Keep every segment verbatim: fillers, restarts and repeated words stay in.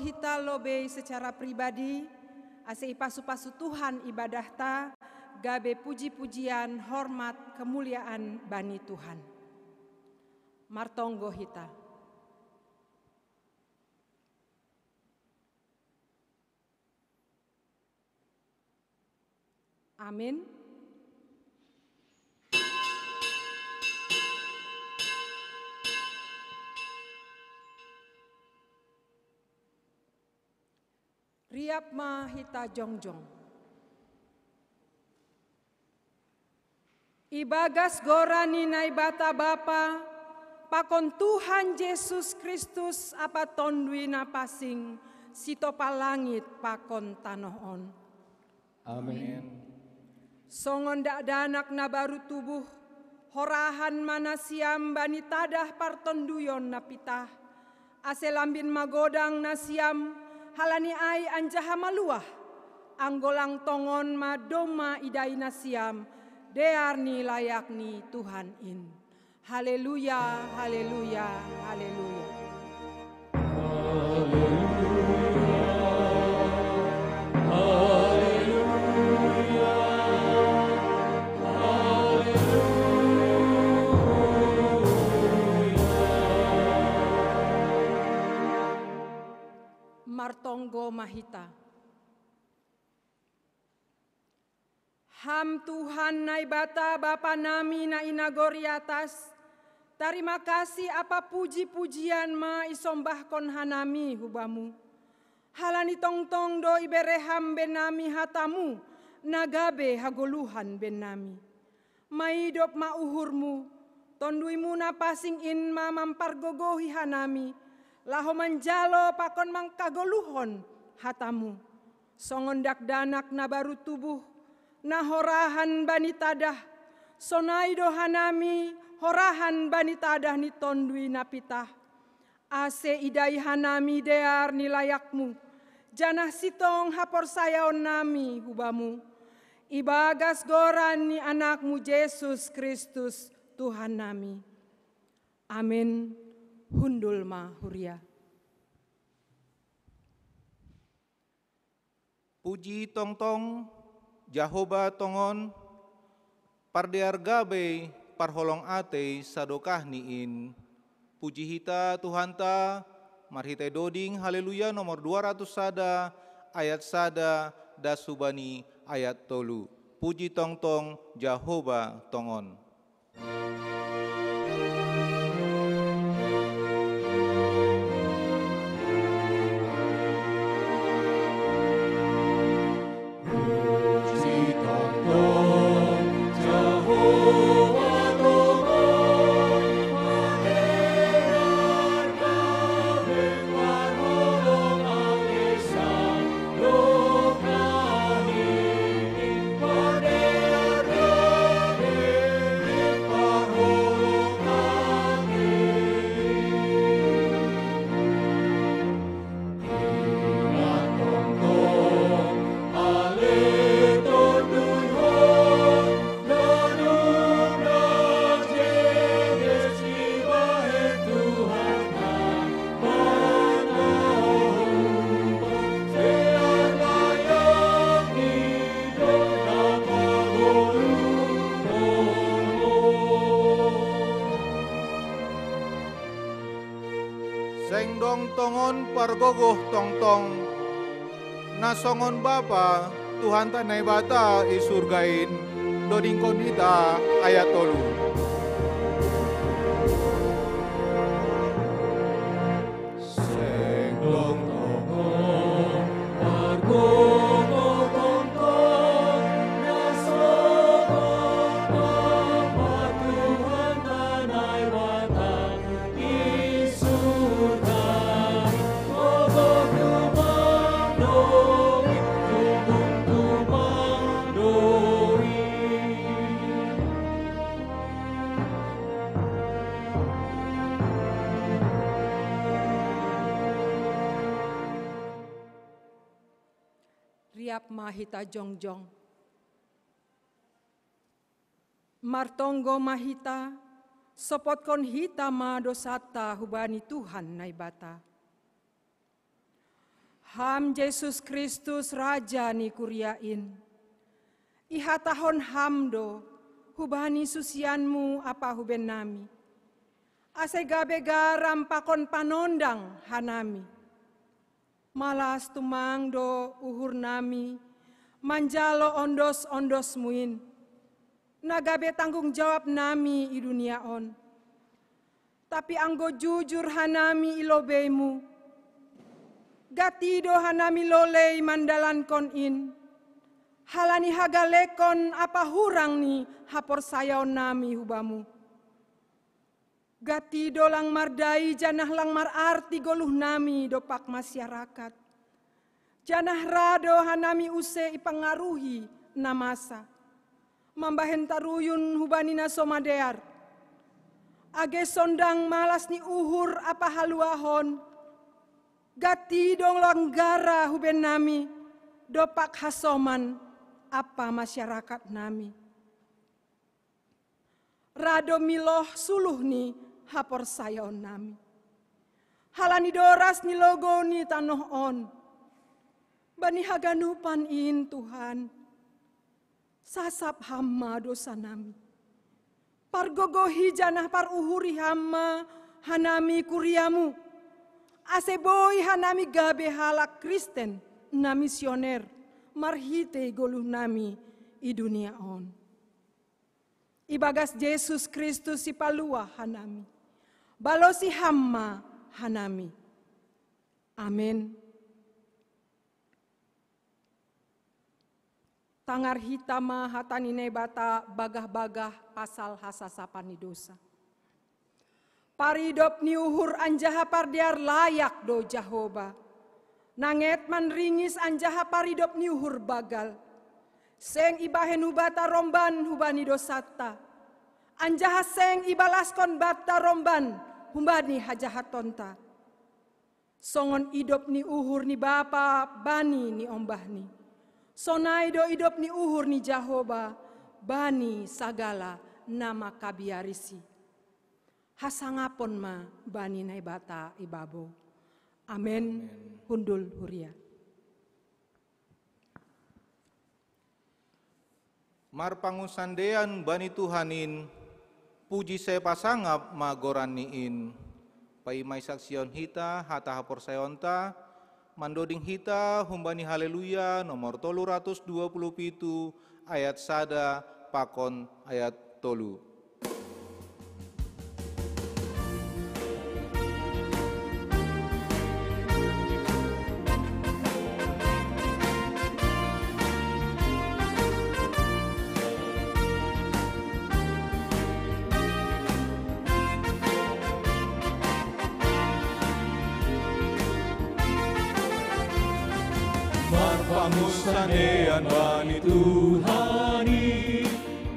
hita lobei secara pribadi, ase ipasu-pasu Tuhan ibadahta, gabe puji-pujian, hormat, kemuliaan bani Tuhan. Martonggo hita. Amin. Riap ma hita jongjong. Ibagas goran ni Naibata Bapa, pakon Tuhan Jesus Kristus ampa Tonduy Napansing, sitopa langit pakon tanoh on. Amin. Songon dakdanak na baru tubuh, horahan ma nasiam bani tadah partonduyon na pitah, ase lambin magodang nasiam halani ai anjaha maluah, anggo lang tongon ma domma idai nasiam dear ni layak ni Tuhan in. Haleluya, haleluya, haleluya. Martonggo ma hita. Ham Tuhan Naibata Bapa nami na i nagori atas, tarima kasih ampa puji-pujian ma isombahkon hanami hu Bamu. Halani tongtong do ibere Ham be nami hataMu, na gabe hagoluhan be nami. Maidop ma uhurMu, TonduyMu na pansing in ma mampargogohi hanami, laho manjalo pakon mangkagoluhon hataMu. Songon dakdanak na baru tubuh, na horahan bani tadah, sonai do hanami horahan bani tadah ni Tonduy Napitah. Ase idai hanami dear ni layakMu, janah sintong haporsayaonnami hu Bamu. Ibagas goran ni AnakMu Jesus Kristus, Tuhan nami. Amin. Hundul ma huria. Puji tongtong, Jahowa tongon, pardear gabe, parholong atei sadokahni in. Puji hita Tuhanta, marhitei doding Haleluya nomor dua ratus sada, ayat sada, das hubani ayat tolu. Puji tongtong, Jahowa tongon. Seng dong tongon pargogoh tongtong, na songon Bapa, Tuhanta Naibata i surga in, dodingkon hita ayat tolu. Seng dong tongon pargogoh tongtong, na songon Bapa, Tuhanta Naibata i surga, gogoh tumang do i, tongtong tumang do i. Riap ma hita jongjong. Martonggo ma hita, sopotkon hita ma dosanta hubani Tuhan Naibata. Ham Jesus Kristus, Raja ni kuria in. Ihatahon Ham do hubani susianMu apa huben nami, ase gabe garam pakon panondang hanami. Malas tumang do uhur nami manjalo ondos-ondosMu in, na gabe tanggung jawab nami i dunia on. Tapi anggo jujur hanami i lobeiMu, gati do hanami lolei mandalankon in, halani hagalekon apa hurang ni haporsayaon nami hu Bamu. Gati do lang mardai janah lang mararti goluh nami dompak masyarakat. Janah ra do hanami use ipangaruhi na masa, mambahen taruyun hubani na so madear. Age sondang malas ni uhur apa haluahon, gati do lang gara huben nami dompak hasoman apa masyarakat nami. Ra do miloh suluh ni haporsayaon nami. Halani doras ni logo ni tanoh on. Bani haganupan in, Tuhan, sasap Ham ma dosa nami. Pargogohi janah paruhuri Ham ma hanami kuriaMu, ase boi hanami gabe halak Kristen na misioner marhitei goluh nami i dunia on. Ibagas Jesus Kristus Sipaluah hanami, balosi Ham ma hanami. Amen. Tangar hita ma hata ni Naibata bagah-bagah pasal hasasapan ni dosa. Paridop ni uhur anjaha pardear layak do Jahoba. Nanget manringis anjaha paridop ni uhur bagal. Seng ibahen hubata romban hubani dosanta, anjaha seng ibalaskon banta romban hubani hajahatonta. Songon idop ni uhur ni bapa bani ni ombahni, sonai do idop ni uhur ni Jahoba bani sagala na mangkabiarisi. Hasangapon ma bani Naibata i babou. Amen. Amen. Hundul huria. Marpangunsandean bani Tuhan in, puji sai pasangap ma goran-Ni in. Paima isaksihon hita hata haporsayaonta, mandoding hita humbani Haleluya nomor tolu ratus dua puluh pitu, ayat sada pakon ayat tolu. Marpangunsandean bani Tuhan i,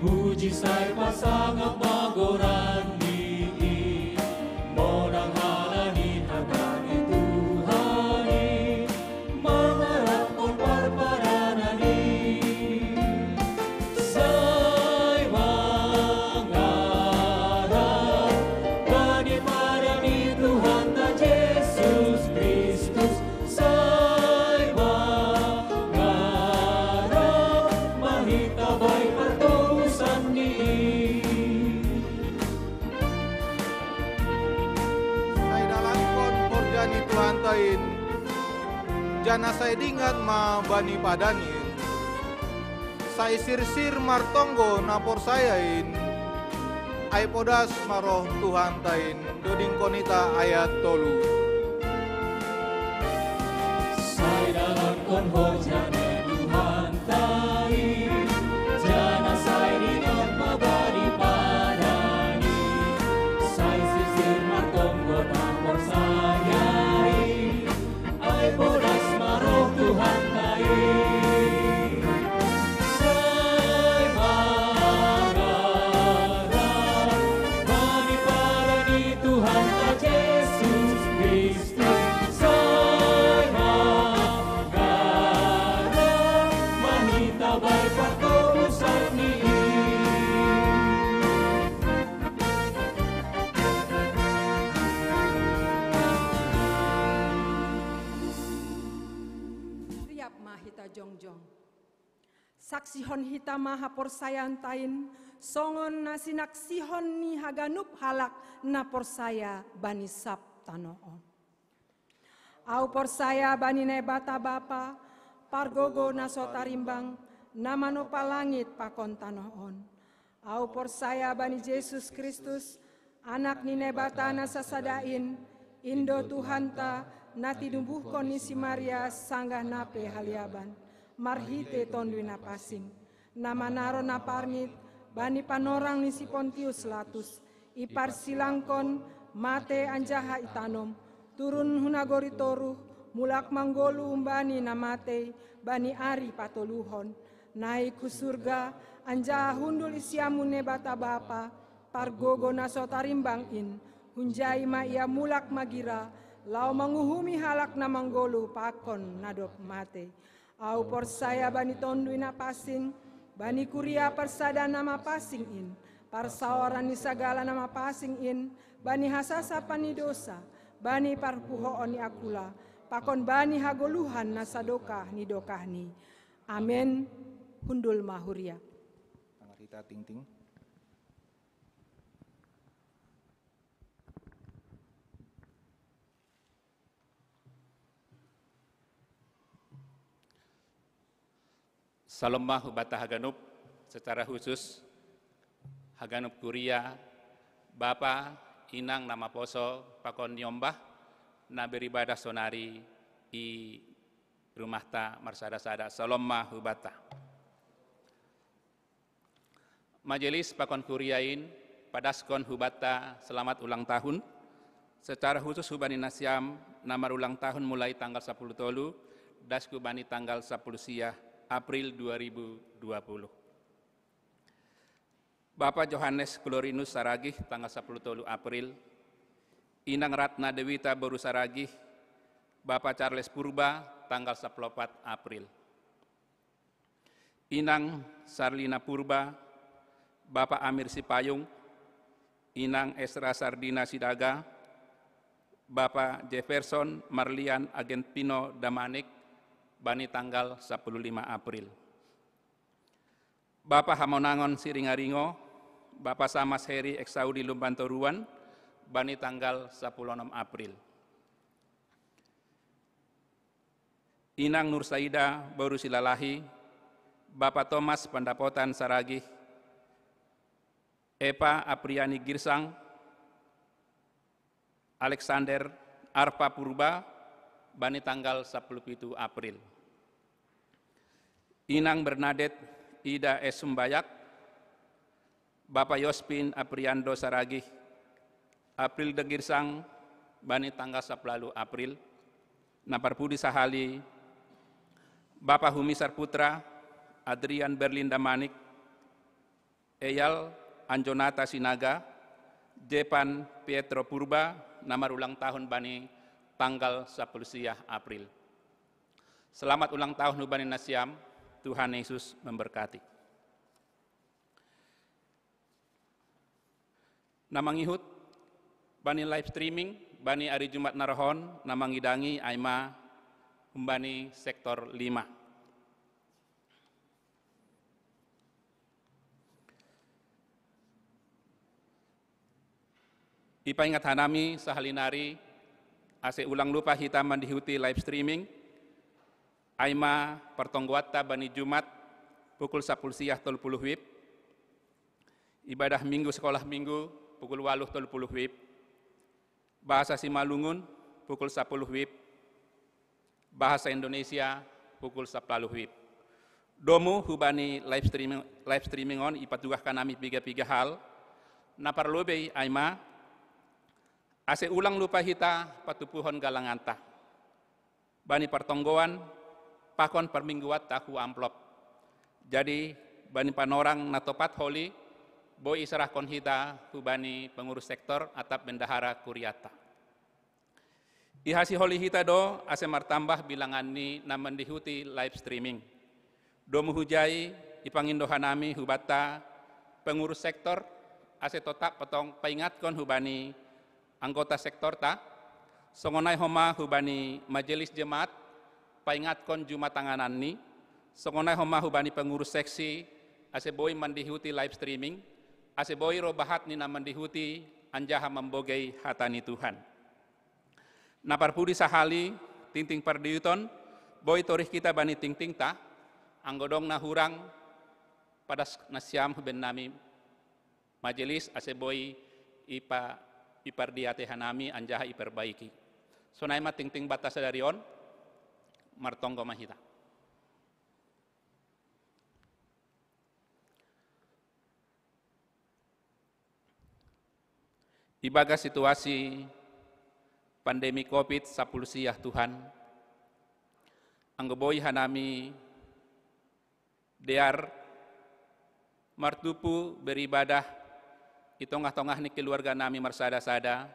puji sai pasangap ma goran-Ni i, monang halani hata ni Tuhan i, mangarapkon parpadanan i. Sai mangarap bani pada ni Tuhanta Jesus Kristus, sai mangarap ma hita bahen partobusan-Ni. Sai dalankon horja ni Tuhanta in, janah sai dingat ma bani pada-Ni in. Sai sirsir martonggo na porsaya in, ai podas ma roh Tuhanta in. Dodingkon hita ayat tolu. Sai dalankon horja ni Tuhanta i, janah sai dingat ma bani pada-Ni, sai sirsir martonggo na porsaya i, ai podas ma roh Tuhanta i. Sai mangarap bani pada ni Tuhanta Jesus Kristus, sai mangarap jongjong. Saksihon hita ma haporsayaon tain, songon na sinaksihon ni haganup halak na porsaya bani sab tanoh on. Au porsaya bani Naibata Bapa, pargogo na so tarimbang, na manopa langit pakon tanoh on. Au porsaya bani Jesus Kristus, Anak ni Naibata na sasada in, in do Tuhanta, na tinubuhkon ni si Maria sanggah na pe haliaban, marhite Tonduy Napansing, na manaron na parngit bani panorang ni si Pontius Latus, iparsilangkon, mate anjaha itanom, turun hu nagori toruh, mulak manggoluh humbani na matei, bani ari patoluhon, naik hu surga, anjaha hundul i siamun Naibata Bapa, pargogo na so tarimbang in, hunjai ma ia mulak magira, laho manguhumi halak na manggoluh pakon na dob matei. Au porsaya bani Tonduy Napansing, bani kuria parsada na mapansing in, parsaoran ni sagala na mapansing in, bani hasasapan ni dosa, bani parpuhoon ni angkula, pakon bani hagoluhan na sadokah ni dokahni. Amen. Hundul ma huria. Tangar hita tingting. Salom ma hubata haganup, secara khusus haganup kuria, bapa, inang na maposo pakon niombah, na beribadah sonari i rumahta marsada-sada. Salom ma hubata. Majelis pakon kuria in, padaskon hubata selamat ulang tahun, secara khusus hubani nasiam na marulang tahun mulai tanggal sapuluh tolu, dasku bani tanggal sapuluh siah April dua ribu dua puluh. Bapa Johannes Glorinus Saragih tanggal sapuluh tolu April, Inang Ratna Dewita boru Saragih, Bapa Charles Purba tanggal sapuluh opat April. Inang Sarlina Purba, Bapa Amir Sipayung, Inang Esra Sardina Sidaga, Bapa Jefferson Marlian Agentino Damanik, bani tanggal sapuluh lima April. Bapa Hamonangon Siringaringo, Bapa Samas Heri Eksaudi Lumbantoruan, bani tanggal sapuluh onom April. Inang Nursaida boru Silalahi, Bapa Tomas Pandapotan Saragih, Epa Apriani Girsang, Alexander Arpa Purba, bani tanggal sapuluh pitu April. Inang Bernadette Ida S Sumbayak, Bapa Yospin Apriando Saragih, April de Girsang, bani tanggal sapuluh April, na parpudi sahali, Bapa Humisar Putra, Adrian Berlin Damanik, Eyal Anjonata Sinaga, Jepan Pietro Purba, na marulang tahun bani tanggal sapuluh siah April. Selamat ulang tahun hubani nasiam, Tuhan Yesus memberkati. Na mangihut bani live streaming, bani ari Jumat na roh on, na mangidangi ai ma humbani sektor lima. Ipaingat hanami sahali nari, ase ulang lupa hita mandihuti live streaming, ai ma partonggoanta bani Jumat pukul sapuluh siah tolu puluh wib, ibadah Minggu sekolah Minggu pukul waluh tolu puluh wib, bahasa Simalungun pukul sapuluh wib, bahasa Indonesia pukul sapuluh wib. Domu hubani live streaming, live streaming on ipatugahkan nami piga-piga hal, na parlobei ai ma, ase ulang lupa hita patupuhon galanganta. Bani partonggoan, pakon parmingguanta hu amplop. Jadi, bani panorang na topat holi, boi isarahkon hita hubani pengurus sektor atap bendahara kuriata. Ihasiholi hita do, ase martambah bilangan ni na mandihuti live streaming. Domu hujai, ipangindo hanami hubanta pengurus sektor, ase totap potong paingatkon hubani anggota sektorta, songon ai homa hubani majelis jemaat, paingatkon juma tangananni, Songonai homa hubani pengurus seksi, ase boi mandihuti live streaming, ase boi ro bahat ni na mandihuti anjaha mambogei hata ni Tuhan. Na parpudi sahali, tingting pardiuton, boi torih hita bani tingtingta, anggo dong na hurang, padas nasiam huben nami majelis ase boi ipa, ipardiate hanami anjaha iperbaiki. Sonai ma tingting banta sadari on, martonggo ma hita. Ibagas situasi pandemi covid sapuluh siah Tuhan, anggo boi hanami dear martupu beribadah i tongah-tongah ni keluarga nami marsada-sada,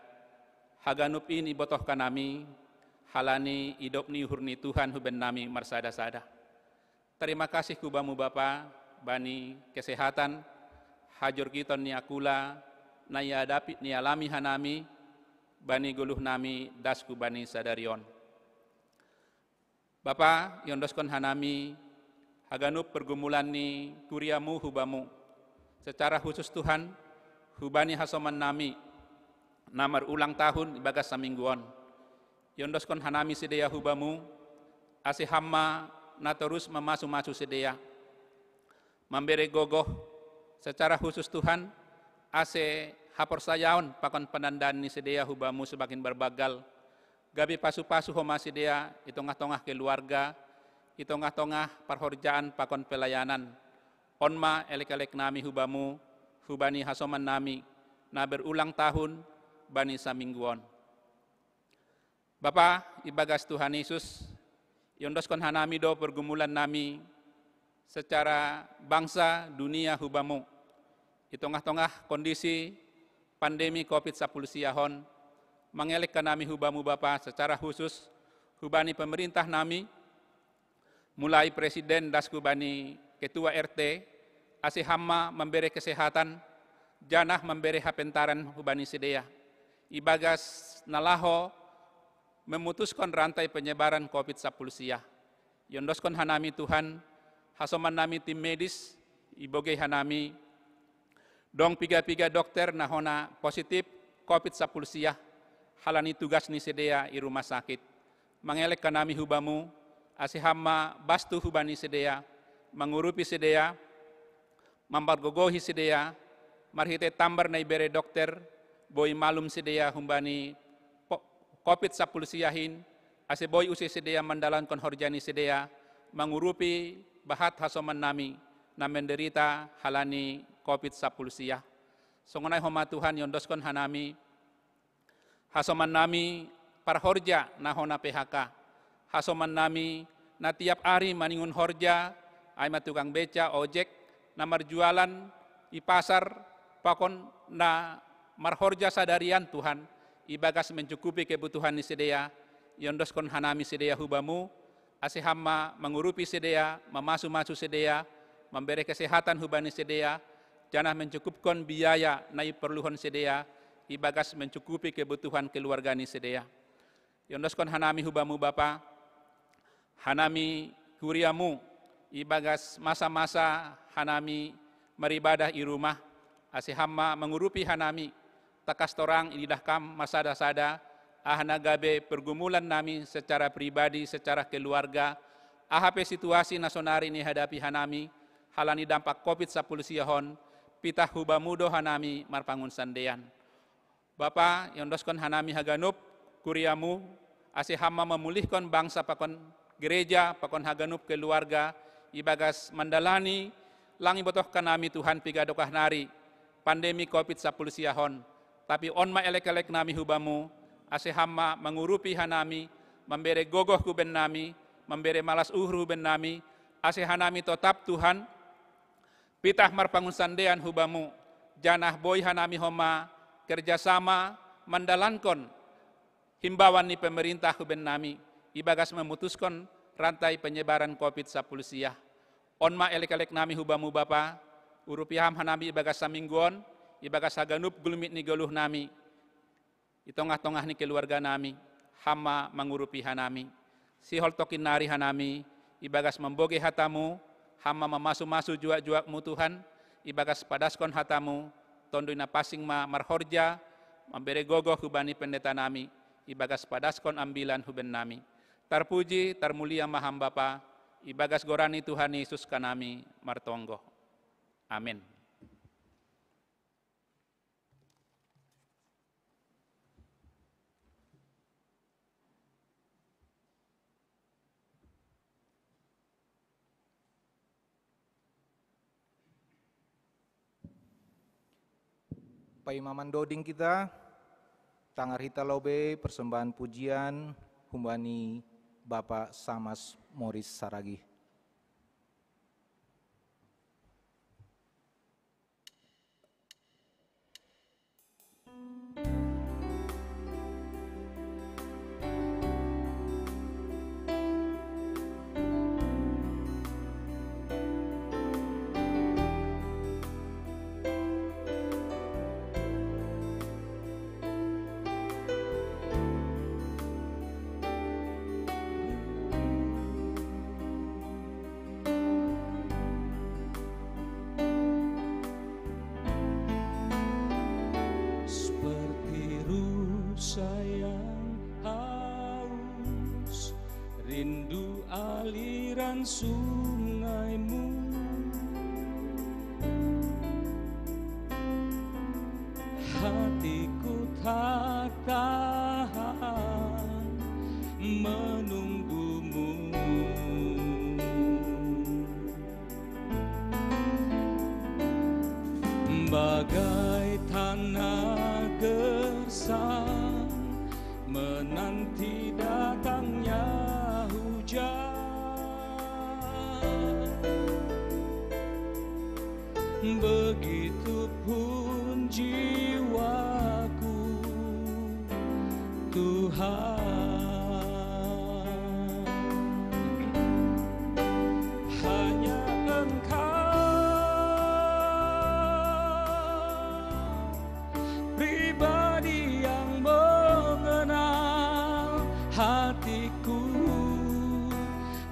haganup i ibotohkan nami, halani idop ni uhur ni Tuhan huben nami marsada-sada. Tarima kasih hubamu Bapa, bani kesehatan, hajorgiton ni akula, na iadapi ni alami hanami, bani goluh nami das hubani sadari on. Bapa, iondoskon hanami haganup pergumulan ni kuriamu hubamu. Secara khusus Tuhan, hubani hasoman nami, na marulang tahun ibagas saminggu on. Iondoskon hanami sidea hubamu, ase Ham ma na torus mamasu-masu sidea. Mambere gogoh, secara khusus Tuhan, ase haporsayaon pakon panandaan ni sidea hubamu semakin barbaggal, gabe pasu-pasu homa sidea i tongah-tongah keluarga, i tongah-tongah parhorjaan pakon pelayanan. On ma elek-elek nami hubamu, hubani hasoman nami, na berulang tahun bani saminggu on. Bapa, ibagas Tuhan Yesus, iondoskon hanami do pergumulan nami secara bangsa dunia hubamu. I tongah-tongah kondisi pandemi covid sapuluh siahon, mangelek hanami hubamu Bapa secara khusus, hubani pemerintah nami, mulai presiden das hubani ketua R T, ase Ham ma mambere kesehatan, janah mambere hapentaran hubani sidea. Ibagas na laho memutuskon rantai penyebaran covid sapuluh siah. Iondoskon hanami Tuhan, hasoman nami tim medis, ibogei hanami, dong piga-piga dokter na hona positif covid sapuluh siah, halani tugas ni sidea i rumah sakit. Mangelek hanami hubamu, ase Ham ma bastu hubani sidea, mangurupi sidea, mampargogohi sidea, marhite tambar na ibere dokter, boi malum sidea hubani covid sapuluh siah in, ase boi use sidea mandalankon horja ni sidea, mangurupi bahat hasoman nami, na menderita halani covid sapuluh siah. Songonai homa Tuhan iondoskon hanami, hasoman nami parhorja na hona P H K. Hasoman nami na tiap ari maningon horja, ai ma tukang beca, ojek, na marjualan i pasar, pakon na marhorja sadarian Tuhan, ibagas mencukupi kebutuhan ni sidea, iondoskon hanami sidea hubamu, ase Ham ma mangurupi sidea, mamasu-masu sidea, mambere kesehatan hubani sidea, janah mencukupkon biaya na iperluhon sidea, ibagas mencukupi kebutuhan keluarga ni sidea. Iondoskon hanami hubamu Bapa, hanami kuriamu, ibagas masa-masa hanami maribadah i rumah, ase Ham ma mangurupi hanami, tangkas torang ididah Kam marsada-sada, aha na gabe pergumulan nami secara pribadi, secara keluarga, aha pe situasi na sonari nihadapi hanami, halani dampak covid sapuluh siahon, pitah hubamu do hanami marpangunsandean. Bapa, iondoskon hanami haganup kuriamu, ase Ham ma mamulihkon bangsa pakon gereja, pakon haganup keluarga, ibagas mandalani lang ibotohkan nami Tuhan piga dokah nari, pandemi covid sapuluh siahon. Tapi on ma elek-elek nami hubamu, ase Ham ma mangurupi hanami, mambere gogoh huben nami, mambere malas uhur huben nami, ase hanami totap Tuhan, pitah marpangunsandean hubamu, janah boi hanami homa kerjasama mandalankon himbauan ni pemerintah huben nami, ibagas memutuskon rantai penyebaran covid sapuluh siah. On ma elek-elek nami hubamu Bapa, urupi Ham hanami ibagas saminggu on, ibagas haganup gulmit ni goluh nami, i tongah-tongah ni keluarga nami, Ham ma mangurupi hanami. Sihol tokin nari hanami, Ibagas mambogei hatamu, ham ma mamasu-masu juak-juakmu Tuhan, ibagas padaskon hatamu, Tonduy Napansing ma marhorja, mambere gogoh hubani pendeta nami, ibagas padaskon ambilan hu bennami. Tarpuji, tarmulia ma ham Bapa, ibagas goran ni Tuhan Yesus hanami martonggo. Amin. Paima mandoding hita, tangar hita lobei persembahan pujian hubani Bapa Samas Moris Saragih. Seperti rusa yang haus, rindu aliran sungaimu. Hatiku tak tahan menunggumu. Bagai tanah gersang menanti datangnya hujan. Begitupun jiwaku, Tuhan. Hanya Engkau pribadi yang mengenal hatiku.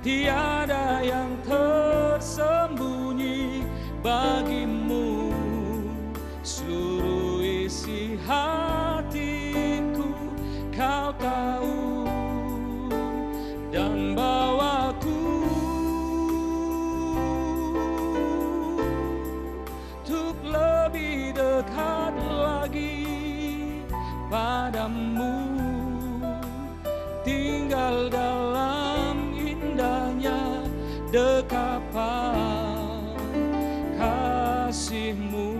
Tiada yang tersembunyi bagimu. Seluruh isi hatiku Kau tahu dan bawaku untuk lebih dekat lagi padamu. Tinggal dalam indahnya dekapan kasihmu.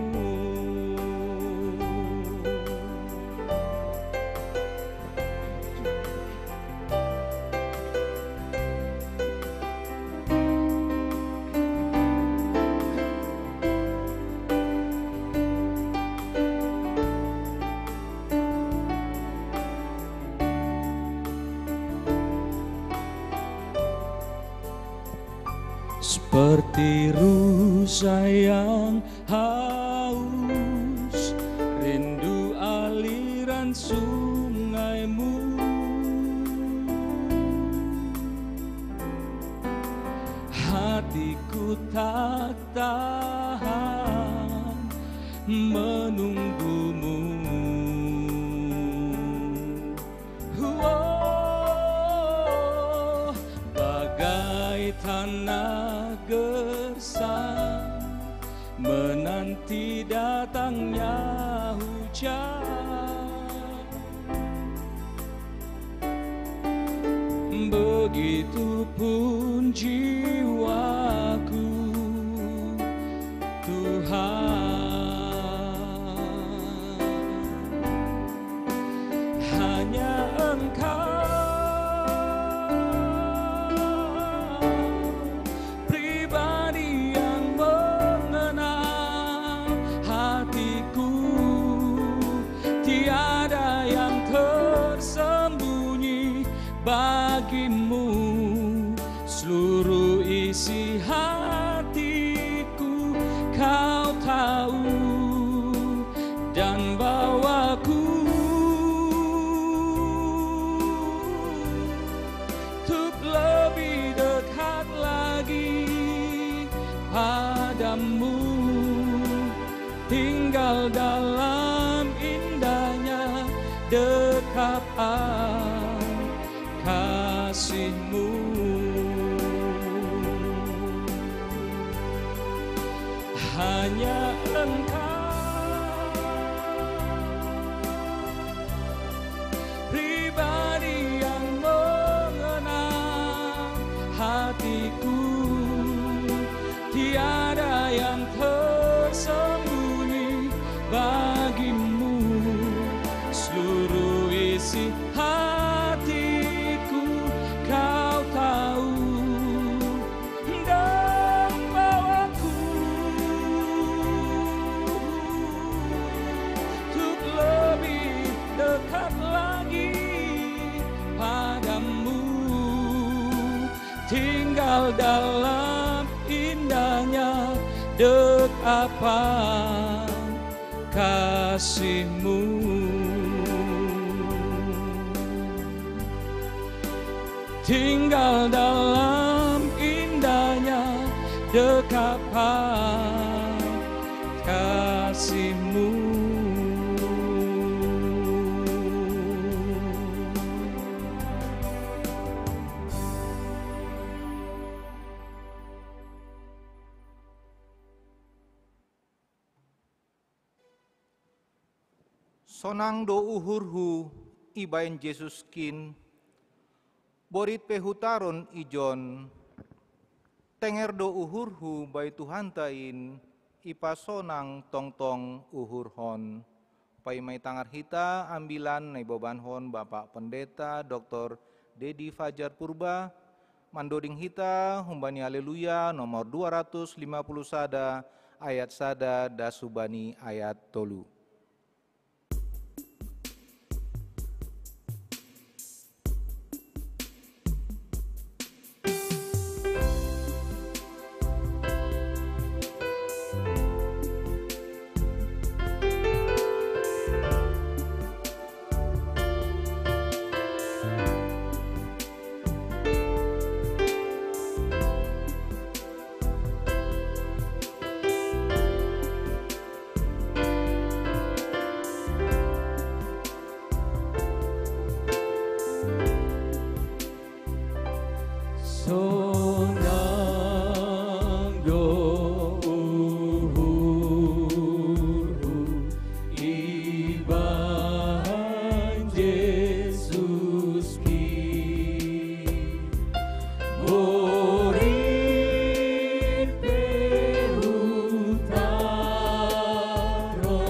Seperti rusa yang haus, rindu aliran sungaimu. Hatiku tak tahan menunggumu. Oh, bagai tanah gersang menanti datangnya hujan. Begitupun jiwaku, Tuhan. Hanya Engkau pribadi yang mengenal hatiku. Tiada yang tersembunyi bagimu. Seluruh isi hatiku Kau tahu dan bawaku untuk lebih dekat dalam indahnya dekapan kasih-Mu. Hanya Engkau pribadi yang mengenal hatiku, tiada yang tersembunyi bagi-Mu. Seluruh isi hatiku Kau tahu dan bawaku untuk lebih dekat lagi pada-Mu, tinggal dalam indahnya dekapan kasih-Mu. Tinggal dalam indahnya dekapan kasih-Mu. Sonang do uhurhu ibaen Jesus kin, borit pe hutaron ijon, tenger do uhurhu bai Tuhanta in, ipasonang tongtong uhurhon. Paima itangar hita ambilan na ibobankon Bapak Pendeta Doktor Dedi Fajar Purba, mandoding hita humbani Aleluya nomor dua ratus lima puluh sada, ayat sada das hubani ayat tolu. Sonang do uhurhu ibaen Jesus kin, borit pe hutaron ijon, tenger do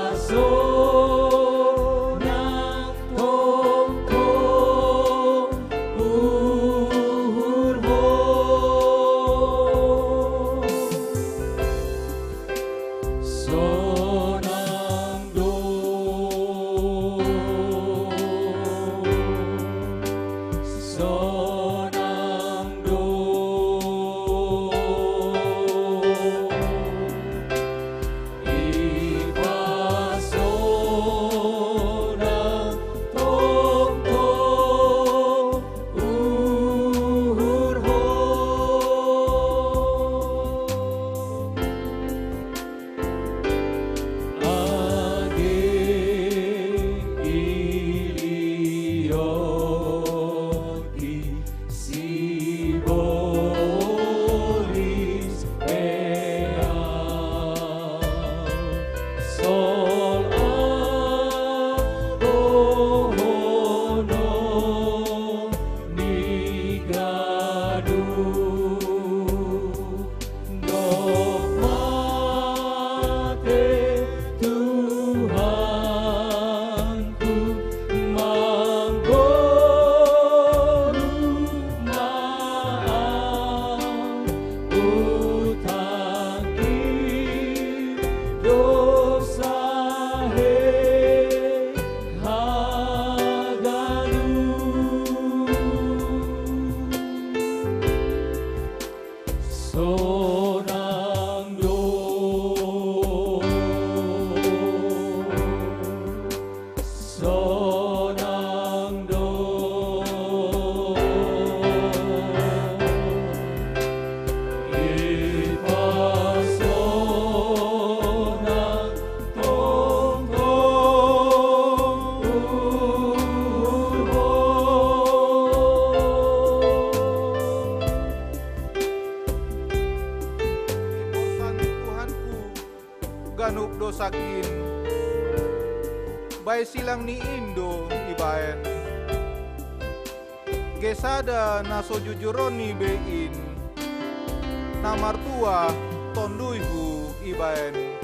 uhurhu bai Tuhanta in, ipasonang tongtong uhurhon. Sonang do Sonang do, ipasonang tongtong uhurmu. Iporsan Tuhanku ganup dosakin, bae silang ni in do ibaen. Ge sada na so jujur on ni be in, na martuah tonduyhu ibaen.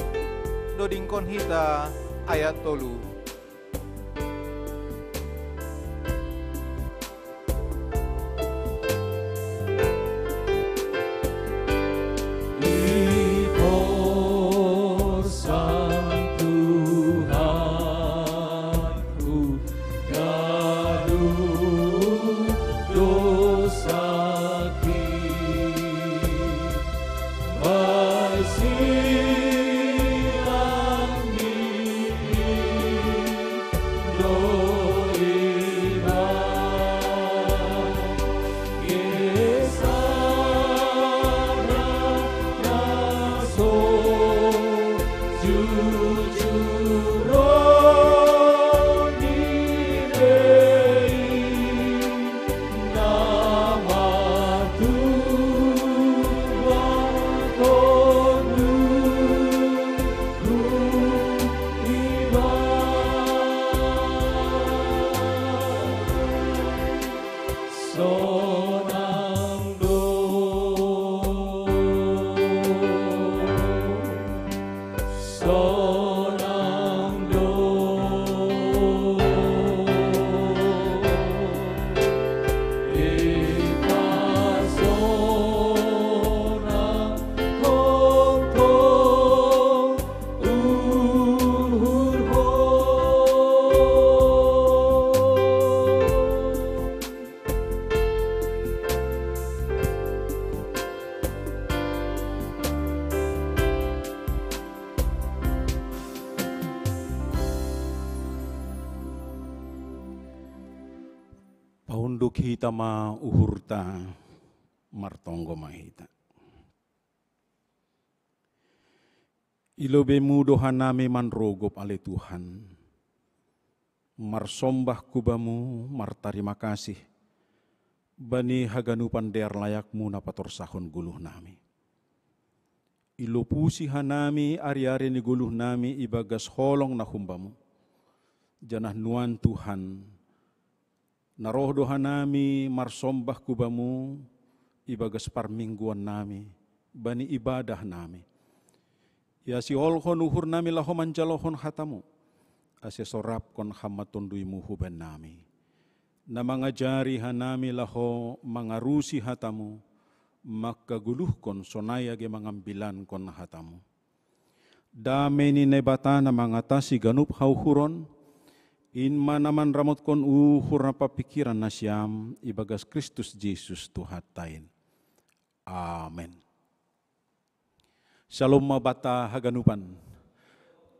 Dodingkon hita ayat tolu. Iporsan Tuhanku ganup dosakin, bae silang ni in do ibaen. Ge sada na so jujur on ni be in, na martuah tonduyhu ibaen. Sonang do, sonang do, ipasonang tongtong uhurmu. Paunduk hita ma uhurta, martonggo ma hita. I lobeimu do hanami manrogop, ale Tuhan. Marsomba hu Bamu, martarima kasih bani haganupan dear layakMu na patorsahon goluhnami. Ilopusi hanami ariari ni goluhnami ibagas holong na humbaMu. Janah nuan Tuhan, na roh do hanami marsomba hu Bamu ibagas parmingguannami, bani ibadahnami. Ia siolhon uhurnami laho manjalohon hataMu, ase sorapkon Ham ma TonduyMu hubannami, na mangajari hanami laho mangarusi hataMu, mangkagoluhkon sonai age mangambilankon hataMu. Dame ni Naibata na mangatasi ganup hauhuron, in ma na manramotkon uhur na papikiran nasiam ibagas Kristus Jesus Tuhanta in. Amen. Shalom ma banta haganupan.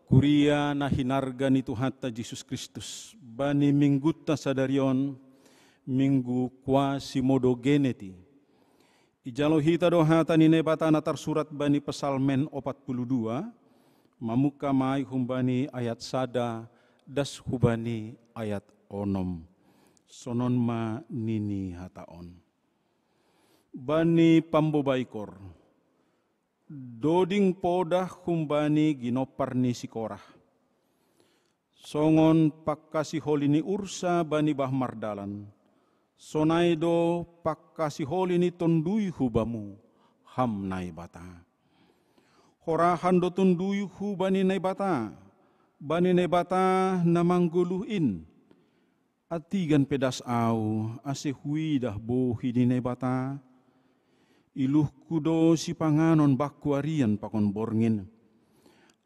Kuria na hinarga ni Tuhanta Jesus Kristus, bani minggunta sadari on, minggu Quasimodogeniti, ijalo hita do hata ni Naibata na tarsurat bani Psalmen opat puluh dua, mamungka ma ai humbani ayat sada das hubani ayat onom. Sonon ma nini hata on. Bani pambobaikor, doding podah humbani ginompar ni si Korah. Songon pangkasiholi ni ursa bani bah mardalan, sonai do pangkasiholi ni tonduyhu Bamu, Ham Naibata. Horahan do tonduyhu bani Naibata, bani Naibata na manggoluh in. Antigan pe das ahu, ase huidah bohi ni Naibata. Iluhku do sipanganon bangku arian pakon borngin.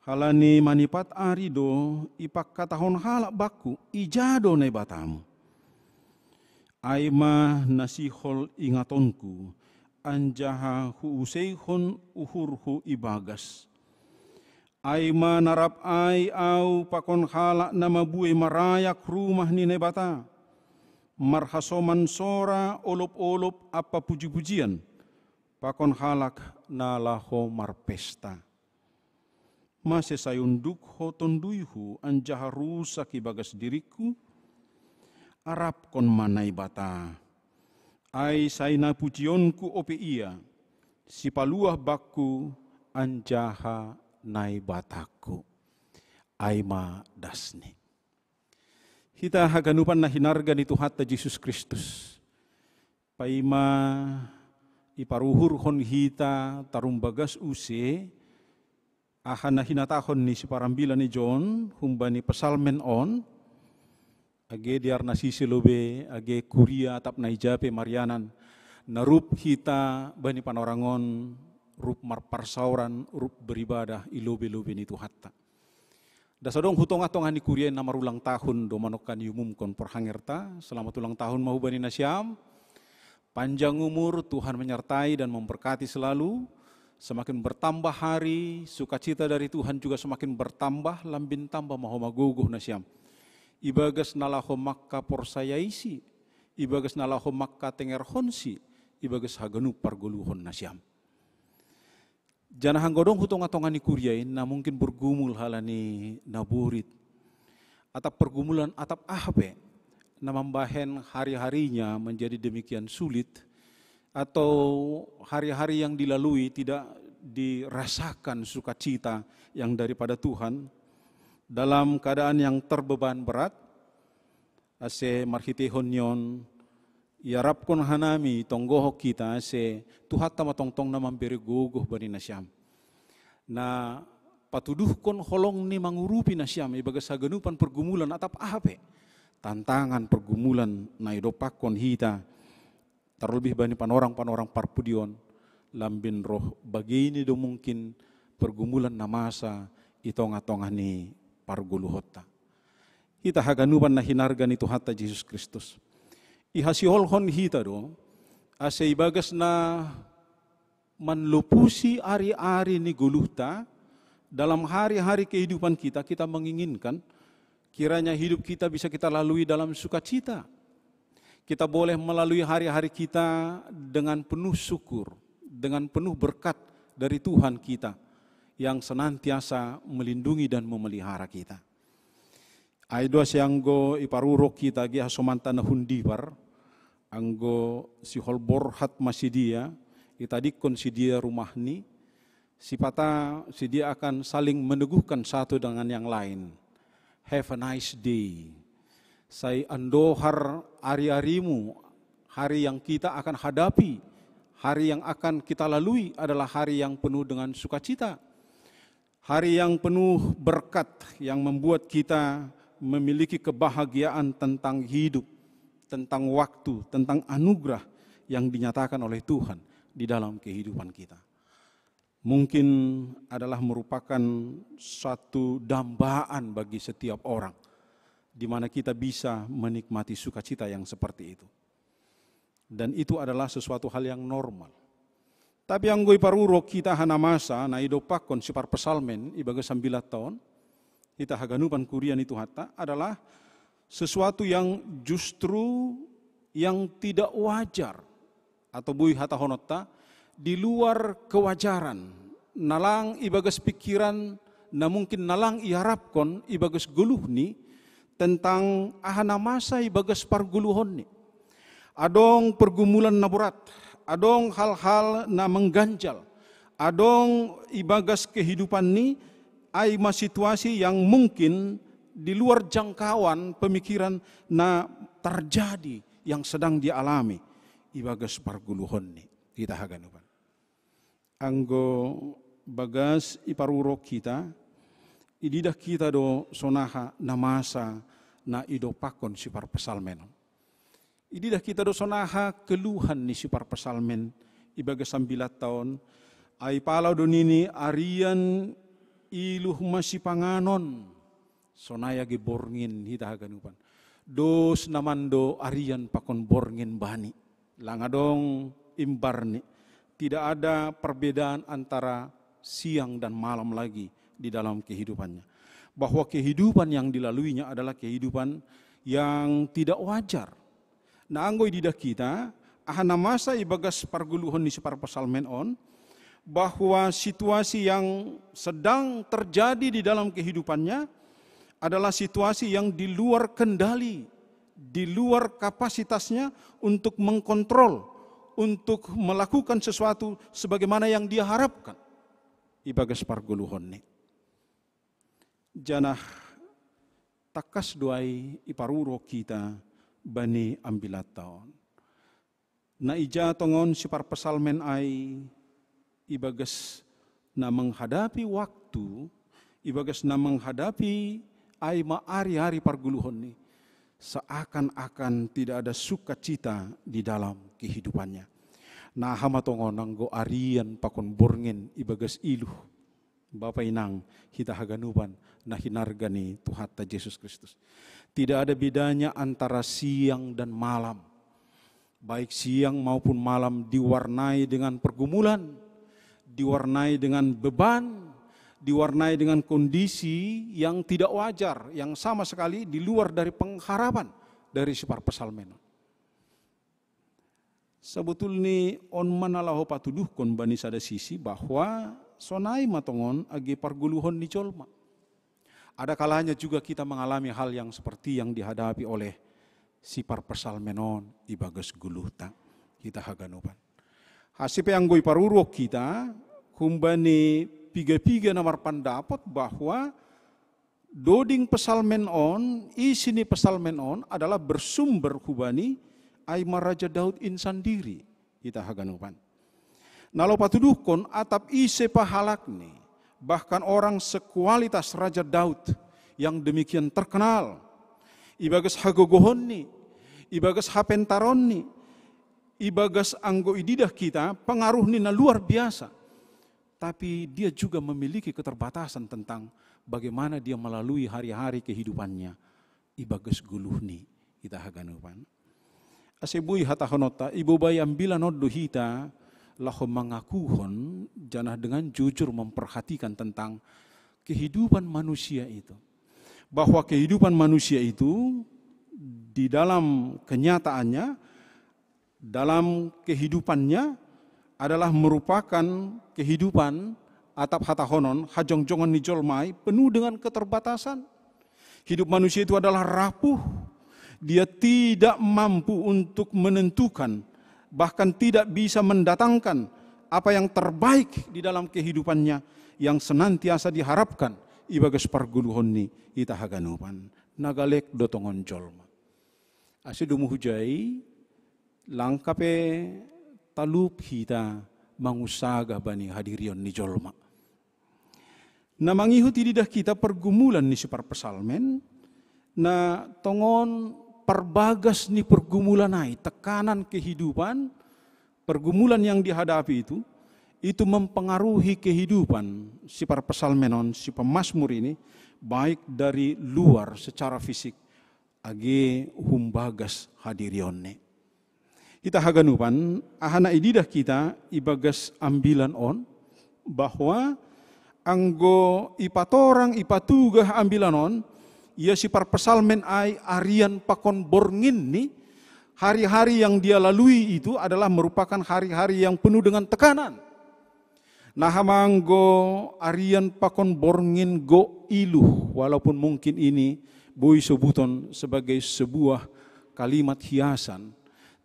Halani manipat ari do ipangkatahon halak bangku, ija do Naibatamu. Ai ma na sihol ingatonku, anjaha huuseihon uhurhu ibagas. Ai ma narap ai au pakon halak na mabuei marayak rumah ni Naibata, marhasoman sora olop-olop ampa puji-pujian, pakon halak na laho marpesta. Mase sai unduk ho tonduyhu anjaha rusak ibagas diringku? Arapkon ma Naibata. Ai sai na pujionku ope ia, sipaluah bakku anjaha Naibatangku. Ai ma dasni. Hita haganupan na hinarga ni Tuhanta Jesus Kristus. Paima iparuhurhon hita tarumbagas use, aha na hinatahon ni siparambila ni John humbani psalmen on, age diar na sise lobei, age kuria atap na ija pe marianan, na rup hita bani panorang on, rup marparsaoran, rup beribadah i lobei-lobei ni Tuhanta. Das adong hu tongah-tongah ni kuria na marulang tahun do manongkan iumumkon parhangerta, selamat ulang tahun ma hubani nasiam. Panjang umur, Tuhan menyertai dan memberkati selalu. Semakin bertambah hari, sukacita dari Tuhan juga semakin bertambah, lambin tambah ma ho magogoh nasiam. Ibagas na laho mangkaporsayaisi, ibagas na laho mangkatengerhonsi, ibagas haganup pargoluhon nasiam. Janah anggo adong hu tongah-tongah ni kuria i na mungkin bergumul halani na borit, atap pergumulan atap aha pe na mambahen hari-harinya menjadi demikian sulit, atau hari-hari yang dilalui tidak dirasakan sukacita yang daripada Tuhan, dalam keadaan yang terbeban berat, ase marhiteihon ni on iarapkon hanami tonggohon hita ase Tuhanta ma tongtong na mambere gogoh bani nasiam. Na patuduhkon holongni mangurupi nasiam ibagas haganupan pergumulan atap aha pe tantangan pergumulan na idompakkon hita, terlebih bani panorang-panorang parpudi on, lambin roh bagei ni do mungkin pergumulan na masa i tongah-tongah ni pargoluhonta. Hita haganupan na hinarga ni Tuhanta Jesus Kristus. Ihasiholhon hita do, ase ibagas na manlopusi ari-ari ni goluhta, dalam hari-hari kehidupan kita, kita menginginkan kiranya hidup kita bisa kita lalui dalam sukacita. Kita boleh melalui hari-hari kita dengan penuh syukur, dengan penuh berkat dari Tuhan kita yang senantiasa melindungi dan memelihara kita. Ai do ase anggo iparurok hita age hasomanta na hundipar, anggo sihol borhat ma sidea, itadingkon sidea rumahni, sipata sidea akan saling meneguhkan satu dengan yang lain. Have a nice day. Sai andohar ari-arimu, hari yang kita akan hadapi, hari yang akan kita lalui adalah hari yang penuh dengan sukacita. Hari yang penuh berkat yang membuat kita memiliki kebahagiaan tentang hidup, tentang waktu, tentang anugerah yang dinyatakan oleh Tuhan di dalam kehidupan kita. Mungkin adalah merupakan satu dambaan bagi setiap orang, di mana kita bisa menikmati sukacita yang seperti itu. Dan itu adalah sesuatu hal yang normal. Tapi anggo iparurok hita aha na masa na idompakkon siparpsalmen ibagas sambilan taon, hita haganupan kuria ni Tuhanta adalah sesuatu yang justru yang tidak wajar, atau boi hatahononta di luar kewajaran, na lang ibagas pikiran, na mungkin na lang iarapkon ibagas goluhni, tentang aha na masa ibagas pargoluhonni. Adong pergumulan na borat, adong hal-hal na mengganjal, adong ibagas kehidupanni, ai ma situasi yang mungkin di luar jangkauan pemikiran na terjadi, yang sedang dialami ibagas pargoluhonni. Hita haganupan. Anggo bagas iparurok hita, ididah hita do sonaha na masa na idompakkon siparpsalmen on. Ididah hita do sonaha keluhan ni siparpsalmen ibagas sambilan taon, ai pala do nini arian iluh ma sipanganon, sonai age borngin hita haganupan. Dos na mando arian pakon borngin bani. Lang adong imbarni. Tidak ada perbedaan antara siang dan malam lagi di dalam kehidupannya. Bahwa kehidupan yang dilaluinya adalah kehidupan yang tidak wajar. Na anggo ididah kita, aha na masa ibagas pargoluhon ni si parpsalmen on, bahwa situasi yang sedang terjadi di dalam kehidupannya adalah situasi yang di luar kendali, di luar kapasitasnya untuk mengkontrol, untuk melakukan sesuatu sebagaimana yang dia harapkan ibagas pargoluhon ni. Janah tangkas do ai iparuro kita bani ambilan ta on. Na ija tongon si parpsalmen ai ibagas na menghadapi waktu, ibagas na menghadapi ai ma ari-ari pargoluhon ni, seakan-akan tidak ada sukacita di dalam kehidupannya. Na aha ma tongon anggo arian pakon borngin ibagas iluh, Bapa inang, hita haganupan na hinarga ni Tuhanta Jesus Kristus. Tidak ada bedanya antara siang dan malam. Baik siang maupun malam diwarnai dengan pergumulan, diwarnai dengan beban, diwarnai dengan kondisi yang tidak wajar, yang sama sekali di luar dari pengharapan dari si parpsalmen. Sebetulni on ma na laho patuduhkon bani sada sisi bahwa sonai ma tongon age pargoluhon ni jolma. Ada kalanya juga kita mengalami hal yang seperti yang dihadapi oleh si parpsalmen on ibagas goluhta, hita haganupan. Asa pe anggo iparuro kita, humbani piga-piga na marpandapot bahwa doding psalmen on, isi ni psalmen on adalah bersumber hubani ai ma Raja Daud in sandiri, hita haganupan. Na laho patuduhkon atap ise pe halak ni, bahkan orang sekualitas Raja Daud yang demikian terkenal, ibagas hagogohon ni, ibagas hapentaron ni, ibagas anggo ididah kita pengaruh ni na luar biasa. Tapi dia juga memiliki keterbatasan tentang bagaimana dia melalui hari-hari kehidupannya ibagas goluh ni, hita haganupan. Asa boi hatahononta, ibobai ambilan on do hita laho mangakuhon janah dengan jujur memperhatikan tentang kehidupan manusia itu. Bahwa kehidupan manusia itu di dalam kenyataannya, dalam kehidupannya adalah merupakan kehidupan atap hatahonon hajongjongan ni jolma i penuh dengan keterbatasan. Hidup manusia itu adalah rapuh. Dia tidak mampu untuk menentukan, bahkan tidak bisa mendatangkan apa yang terbaik di dalam kehidupannya yang senantiasa diharapkan ibagas pargoluhon ni hita haganupan. Na galek do tongon jolma. Asa domu hujai, langka pe talup hita mangusaga bani hadirion ni jolma. Na mangihut ididah kita pergumulan ni si parpsalmen, na tongon parbagas ni pergumulan ai, tekanan kehidupan, pergumulan yang dihadapi itu, itu mempengaruhi kehidupan si parpsalmen on, si pemazmur ini, baik dari luar secara fisik age humbagas hadirionni. Hita haganupan, aha na ididah kita ibagas ambilan on, bahwa anggo ipatorang ipatugah ambilan on, ia si parpsalmen ai arian pakon bornginni, hari-hari yang dia lalui itu adalah merupakan hari-hari yang penuh dengan tekanan. Nah, anggo arian pakon borngin go iluh, walaupun mungkin ini boi sobuton sebagai sebuah kalimat hiasan,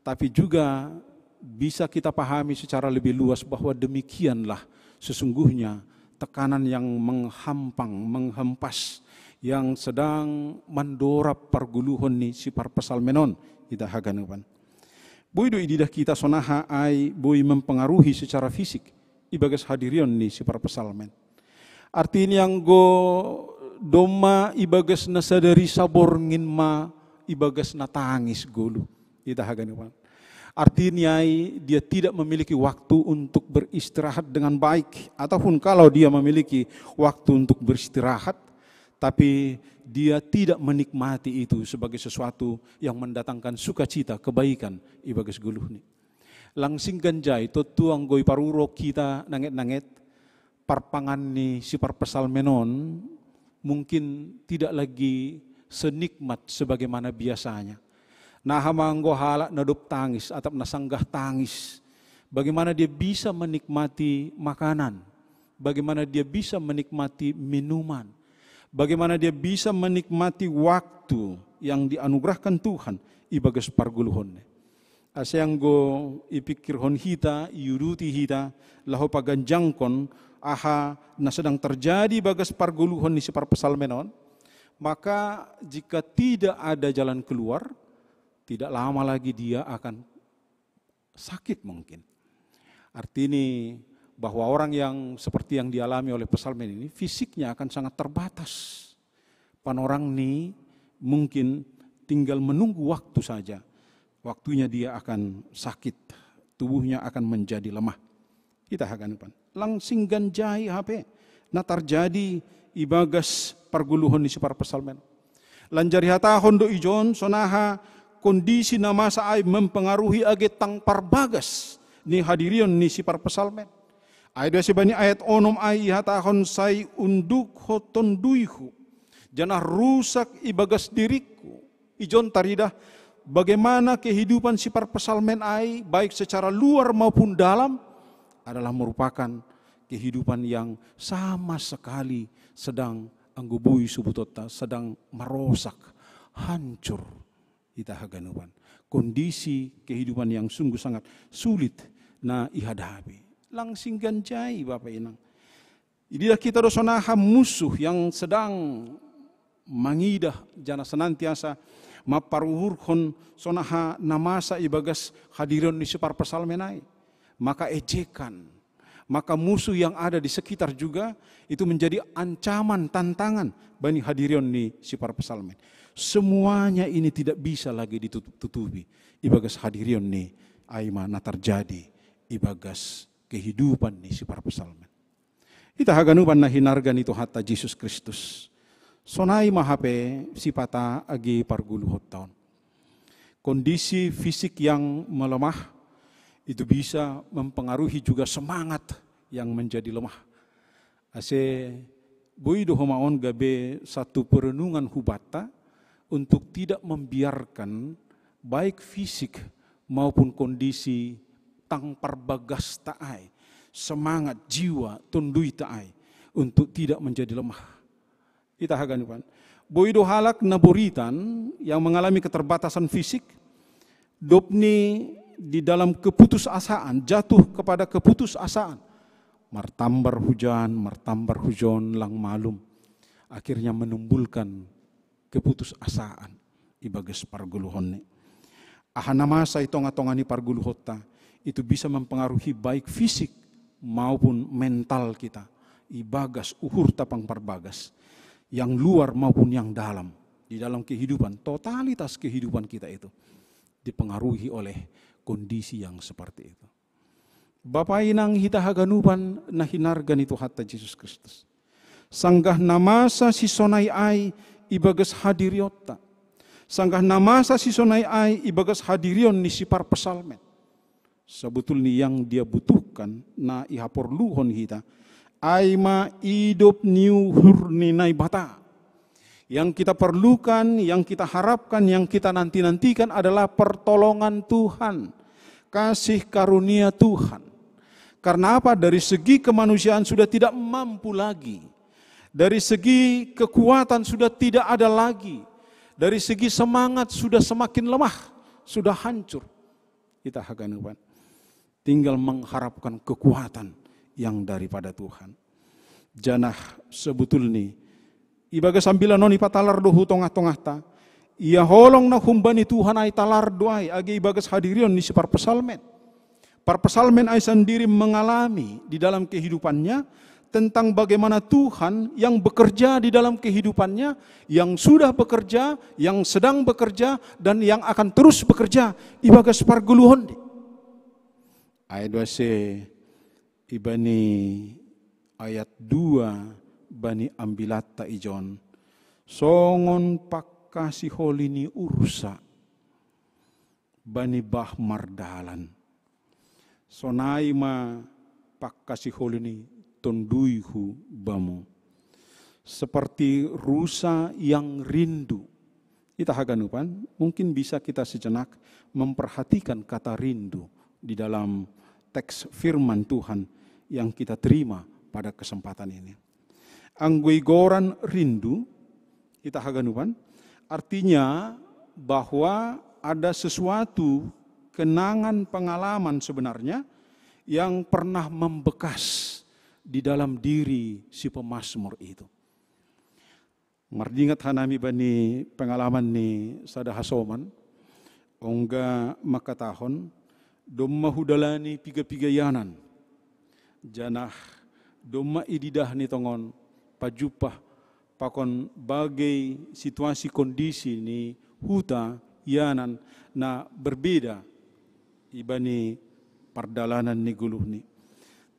tapi juga bisa kita pahami secara lebih luas bahwa demikianlah sesungguhnya tekanan yang menghampang, menghempas, yang sedang mandorap pargoluhon ni si parpsalmen on, hita haganupan. Boi do ididah kita sonaha ai boi mempengaruhi secara fisik ibagas hadirion ni si parpsalmen. Artini anggo domma ibagas na sadari saborngin ma ibagas na tangis goluh, hita haganupan. Artini ai dia tidak memiliki waktu untuk beristirahat dengan baik, ataupun kalau dia memiliki waktu untuk beristirahat, tapi dia tidak menikmati itu sebagai sesuatu yang mendatangkan sukacita, kebaikan ibagas goluhni. Langsing ganjai tontu anggo iparuro kita nanget-nanget, parpangan ni si parpsalmen on mungkin tidak lagi senikmat sebagaimana biasanya. Nah, manggo halak na dob tangis atau na sanggah tangis, bagaimana dia bisa menikmati makanan, bagaimana dia bisa menikmati minuman, bagaimana dia bisa menikmati waktu yang dianugerahkan Tuhan ibagas parguluhonnya. Asa anggo ipikirhon hita, iuduti hita, laho paganjangkon aha na sedang terjadi bagas parguluhon ni si parpsalmen on, maka jika tidak ada jalan keluar, tidak lama lagi dia akan sakit mungkin. Arti ini bahwa orang yang seperti yang dialami oleh psalmen ini, fisiknya akan sangat terbatas. Panorang ni mungkin tinggal menunggu waktu saja. Waktunya dia akan sakit, tubuhnya akan menjadi lemah. Ita haganupan. Lang singgan jai hape na tarjadi ibagas parguluhon ni si parpsalmen. Lanjari hatahon do ijon sonaha kondisi na masa ai mempengaruhi age tang parbagas ni hadirion ni si parpsalmen. Ai do ase bani ayat onom ai ihatahon sai unduk ho tonduihu, janah rusak ibagas diriku. Ijon taridah bagaimana kehidupan si parpsalmen ai, baik secara luar maupun dalam, adalah merupakan kehidupan yang sama sekali sedang anggubui subutotta, sedang merosak, hancur. Ita haganupan. Kondisi kehidupan yang sungguh sangat sulit na ihadapi. Lang singgan jai, Bapak Inang. Inilah kita do sonaha musuh yang sedang mangidah janah senantiasa maparuhurhon sonaha na masa ibagas hadirion ni si parpsalmen ai. Maka ejekan, maka musuh yang ada di sekitar juga itu menjadi ancaman, tantangan bani hadirion ni si parpsalmen. Semuanya ini tidak bisa lagi ditutupi ibagas hadirion ni ai ma na tarjadi ibagas kehidupan ni si parpsalmen. Ita haganupan na hinarga ni Tuhanta Jesus Kristus. Sonai ma hape sipata agi parguluhonta on. Kondisi fisik yang melemah itu bisa mempengaruhi juga semangat yang menjadi lemah. Ase boi do homa on gabe satu perenungan hubanta untuk tidak membiarkan baik fisik maupun kondisi tang parbagasta ai, semangat jiwa tonduita ai untuk tidak menjadi lemah. Ita haganupan. Boi do halak na boritan yang mengalami keterbatasan fisik, dob ni di dalam keputusasaan, jatuh kepada keputusasaan. Martambar hujan, martambar hujon, lang malum. Akhirnya menimbulkan keputusasaan ibagas parguluhonni. Aha na masa i tonga-tonga ni parguluhonta itu bisa mempengaruhi baik fisik maupun mental kita, ibagas uhurta pang parbagas, yang luar maupun yang dalam, di dalam kehidupan, totalitas kehidupan kita itu dipengaruhi oleh kondisi yang seperti itu. Bapa inang hita haganupan na hinarga ni Tuhanta Jesus Kristus. Sanggah na masa sisonai ai ibagas hadirionta. Sanggah na masa sisonai ai ibagas hadirion ni si parpsalmen. Sebetulnya yang dia butuhkan na ihaporluhon hita ai ma idop ni uhur ni Naibata. Yang kita perlukan, yang kita harapkan, yang kita nanti-nantikan adalah pertolongan Tuhan, kasih karunia Tuhan. Karena apa? Dari segi kemanusiaan sudah tidak mampu lagi. Dari segi kekuatan sudah tidak ada lagi. Dari segi semangat sudah semakin lemah, sudah hancur. Ita haganupan. Tinggal mengharapkan kekuatan yang daripada Tuhan. Janah sebetulnya ibagas sambilan on ipatalar do hu tongah-tongahta. Ia holong na humbani Tuhan ai talar do ai age ibagas hadirion ni si parpsalmen. Parpsalmen ai sandiri mengalami di dalam kehidupannya tentang bagaimana Tuhan yang bekerja di dalam kehidupannya, yang sudah bekerja, yang sedang bekerja, dan yang akan terus bekerja ibagas parguluhon. Ayat dua se ibani ayat dua bani ambilatta ijon. Songon pangkasiholi ni ursa bani bah mardalan. Sonai ma pangkasiholi ni tonduyhu bamu. Seperti rusa yang rindu. Ita haganupan, mungkin bisa kita sejenak memperhatikan kata rindu di dalam teks firman Tuhan yang kita terima pada kesempatan ini. Anggo igoran rindu, ita haganupan, artinya bahwa ada sesuatu kenangan pengalaman sebenarnya yang pernah membekas di dalam diri si pemazmur itu. Mardingat hanami bani pengalaman ni sada hasoman, ongga makatahon, domma hudalani piga-piga ianan. Janah domma ididah ni tongon pajumpah pakon bagai situasi kondisi ni huta ianan na berbeda ibani pardalanan ni goluhni.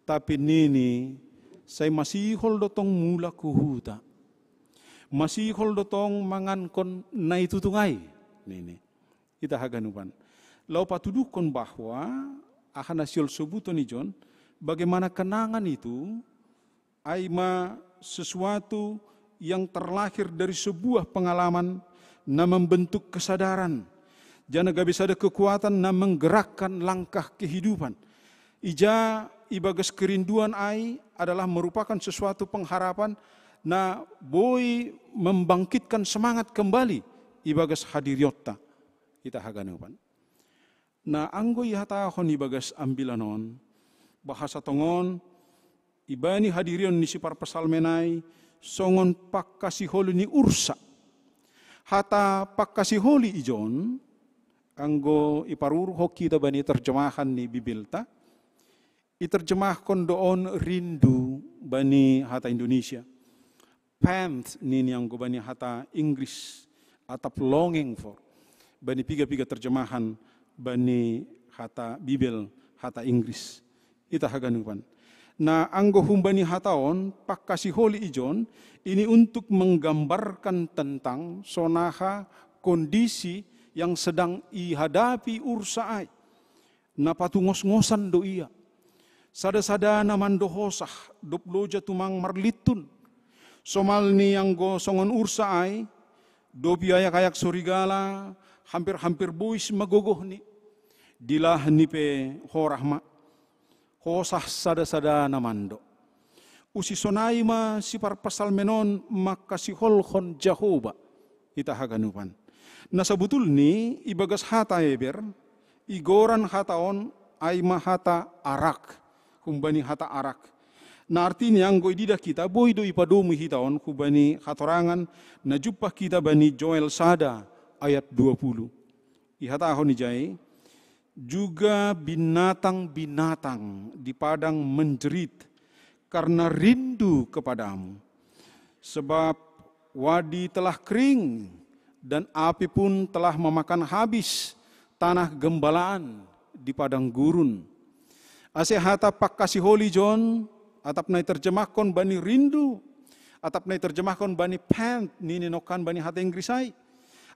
Tapi nini, sai masihol do tong mulak hu huta. Masihol do tong mangankon na itutung ai, nini. Ita haganupan. Laho patuduhkon bahwa aha na sihol sobuton ijon, bagaimana kenangan itu, ai ma sesuatu yang terlahir dari sebuah pengalaman na membentuk kesadaran, janah gabe sada kekuatan na menggerakkan langkah kehidupan. Ija ibagas kerinduan ai adalah merupakan sesuatu pengharapan na boi membangkitkan semangat kembali ibagas hadirionta. Ita haganupan. Na anggo ihatahon ibagas ambilan on, bahasa tongon, ibani hadirion ni si parpsalmen ai songon pangkasiholi ni ursa. Hata pangkasiholi ijon, anggo iparuruhon hita bani terjemahan ni Bibelta, iterjemahkon do on rindu bani hata Indonesia. Pant nini anggo bani hata Inggris, atap longing for. Bani piga-piga terjemahan bani hata Bibel, hata Inggris. Ita haganupan. Na anggo humbani hata on, pangkasiholi ijon, ini untuk menggambarkan tentang sonaha kondisi yang sedang ihadapi ursa ai. Na patungosngosan do ia. Sada-sada na mando hosah, dob loja tumang marlintun. Somalni anggo songon ursa ai, dob iayak-ayak sorigala, hampir-hampir bois ma gogohni. Dilahni pe horah ma. Hosah sada-sada na mando. Usi sonai ma si parpsalmen on mangkasiholhon Jahowa. Ita haganupan. Na sabutulni ibagas hata Eber, igoran hata on ai ma hata arak, humbani hata arak. Na artini anggo ididah hita, boi do ipadomu hita on humbani hatorangan na jumpah hita bani Joel sada ayat dua puluh. Ihatahon ijai, juga binatang-binatang di padang menjerit karena rindu kepadamu. Sebab wadi telah kering dan api pun telah memakan habis tanah gembalaan di padang gurun. Ase hata pangkasiholi ijon, atap na iterjemahkon bani rindu, atap na iterjemahkon bani pant, nini nongkan bani hata Inggris ai.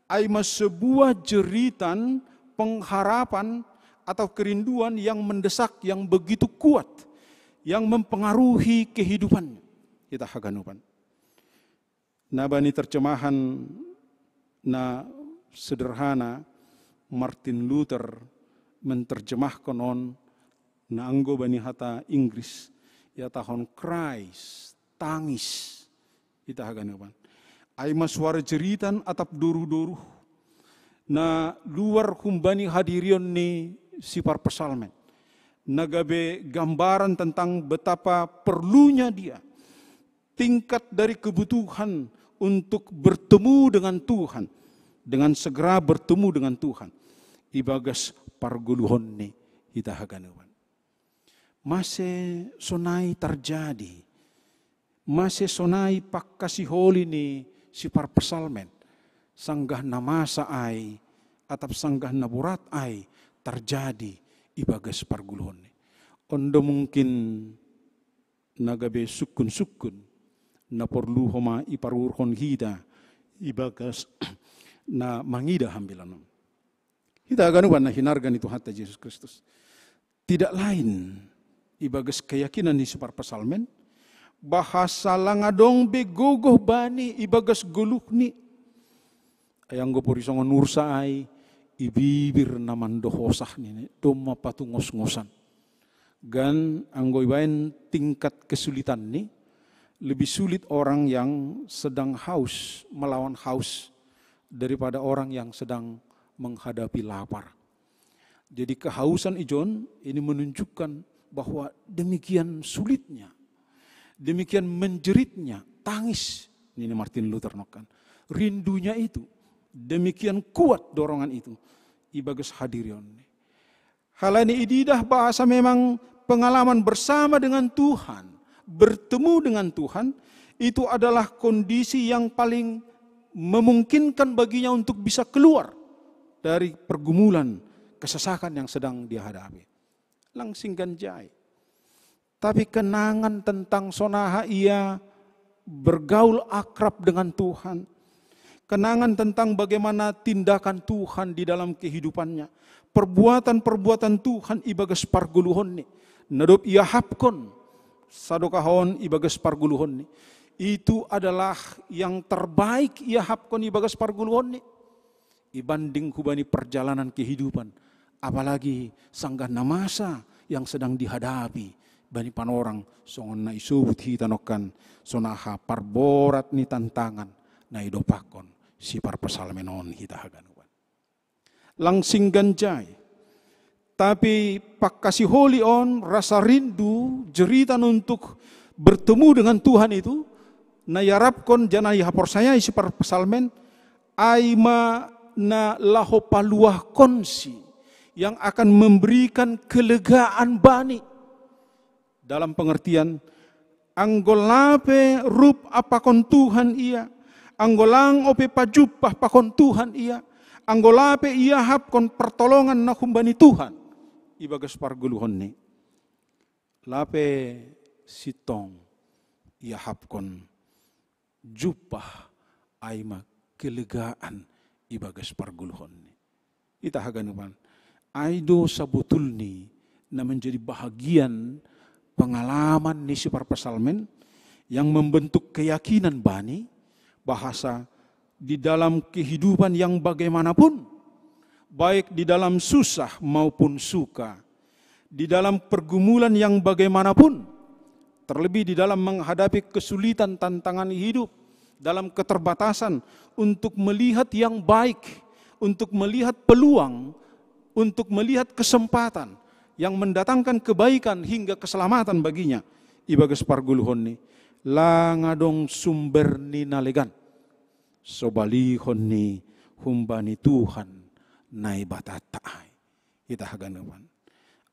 Ai ma sebuah jeritan pengharapan atau kerinduan yang mendesak, yang begitu kuat, yang mempengaruhi kehidupannya. Ita haganupan. Na bani terjemahan na sederhana, Martin Luther menterjemahkon on, na anggo bani hata Inggris, ihatahon cries, tangis. Ita haganupan. Ai ma suara jeritan atap doruh-doruh. Na luar humbani hadirion ni si parpsalmen. Na gabe gambaran tentang betapa perlunya dia. Tingkat dari kebutuhan untuk bertemu dengan Tuhan. Dengan segera bertemu dengan Tuhan. Ibagas pargoluhon ni hita haganupan. Mase sonai tarjadi. Mase sonai pangkasiholi ni si parpsalmen. Sanggah na masa ai, atap sanggah na borat ai, tarjadi ibagas pargoluhon ni. On do mungkin na gabe sungkun-sungkun, na porlu homa iparuruhon hita, ibagas na mangidah ambilan on. Hita haganupan na hinarga ni Tuhanta Jesus Kristus. Tidak lain, ibagas keyakinan ni si parpsalmen, Bahasa langa dong be gogoh bani ibagas goluhni. Ai anggo porisongon ursa ai, ibibir na mandohosah nini, domma patungosngosan. Gan anggo ibaen tingkat kesulitanni, lebih sulit orang yang sedang haus melawan haus daripada orang yang sedang menghadapi lapar. Jadi kehausan ijon ini menunjukkan bahwa demikian sulitnya, demikian menjeritnya, tangis nini Martin Luther nokkan. Rindunya itu, demikian kuat dorongan itu ibagas hadirion. Hal ini ididah bahasa memang pengalaman bersama dengan Tuhan, bertemu dengan Tuhan, itu adalah kondisi yang paling memungkinkan baginya untuk bisa keluar dari pergumulan, kesesakan yang sedang dia hadapi. Langsing ganjai. Tapi kenangan tentang sonaha ia bergaul akrab dengan Tuhan. Kenangan tentang bagaimana tindakan Tuhan di dalam kehidupannya. Perbuatan-perbuatan Tuhan ibagas pargoluhonni. Na dob ia hapkon sadokahon ibagas pargoluhonni. Itu adalah yang terbaik ia hapkon ibagas pargoluhonni. Ibanding hubani perjalanan kehidupan, apalagi sanggah na masa yang sedang dihadapi bani panorang songon na isobut hita nokkan, sonaha parborat ni tantangan na idopakkon siparpsalmen on hita haganupan. Langsing ganjai. Tapi pangkasiholi on, rasa rindu, jeritan untuk bertemu dengan Tuhan itu, na iarapkon janah ihaporsayai siparpsalmen, ai ma na laho paluahkonsi, yang akan memberikan kelegaan bani. Dalam pengertian, anggo lape rup pakon Tuhan ia, anggo lang ope pajumpah pakon Tuhan ia, anggo lape iahapkon pertolongan na humbani Tuhan ibagas pargoluhonni, lape sintong iahapkon jumpah, ai ma kelegaan ibagas pargoluhonni. Ita haganupan, ai do sabotulni na menjadi bahagian pengalaman ni siparpsalmen yang membentuk keyakinan bani, bahasa di dalam kehidupan yang bagaimanapun, baik di dalam susah maupun suka, di dalam pergumulan yang bagaimanapun, terlebih di dalam menghadapi kesulitan, tantangan hidup, dalam keterbatasan, untuk melihat yang baik, untuk melihat peluang, untuk melihat kesempatan yang mendatangkan kebaikan hingga keselamatan baginya. Ibagas pargoluhonni, lang adong sumber ni na legan, sobalihon ni humbani Tuhan Naibatanta ai. Ita haganupan,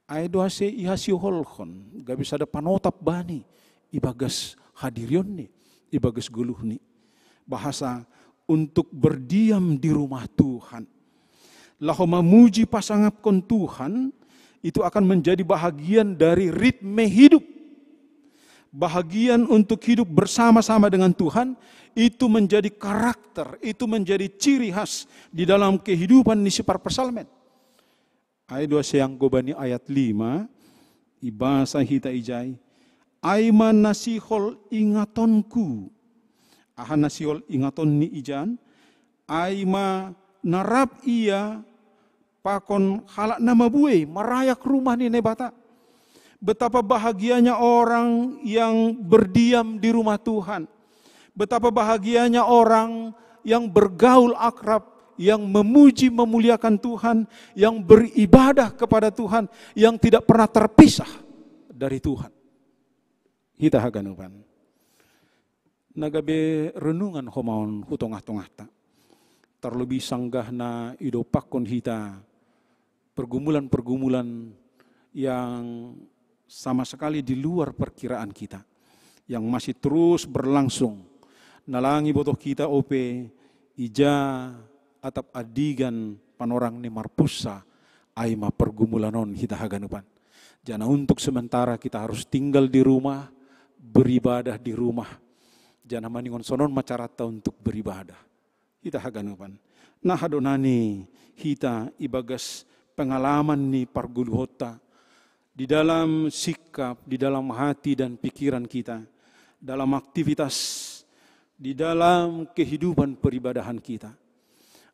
ai do ase ihasiholhon gabe sada panotap bani ibagas hadirionni, ibagas goluhni. Bahasa untuk berdiam di rumah Tuhan, laho mamuji pasangapkon Tuhan, itu akan menjadi bahagian dari ritme hidup. Bahagian untuk hidup bersama-sama dengan Tuhan, itu menjadi karakter, itu menjadi ciri khas di dalam kehidupan ni siparpsalmen. Ai do ase anggo bani ayat lima, ibasa hita ijai, ai ma na sihol ingatonku. Aha na sihol ingatonni ijan? Ai ma na rap ia pakon halak na mabuei marayak rumah ni Naibata. Betapa bahagianya orang yang berdiam di rumah Tuhan. Betapa bahagianya orang yang bergaul akrab, yang memuji memuliakan Tuhan, yang beribadah kepada Tuhan, yang tidak pernah terpisah dari Tuhan. Hita haganupan, na gabe renungan homa on hu tongah-tongahta. Terlebih sanggah na idopakkon hita pergumulan-pergumulan yang sama sekali di luar perkiraan kita, yang masih terus berlangsung. Na lang ibotoh hita ope ija atap andigan panorang ni marpunsa, ai ma pergumulan on hita haganupan. Janah untuk sementara kita harus tinggal di rumah, beribadah di rumah. Janah maningon sonon ma caranta untuk beribadah. Hita haganupan, na hadonani hita ibagas pengalaman ni pargoluhonta, di dalam sikap, di dalam hati dan pikiran kita, dalam aktivitas, di dalam kehidupan peribadahan kita.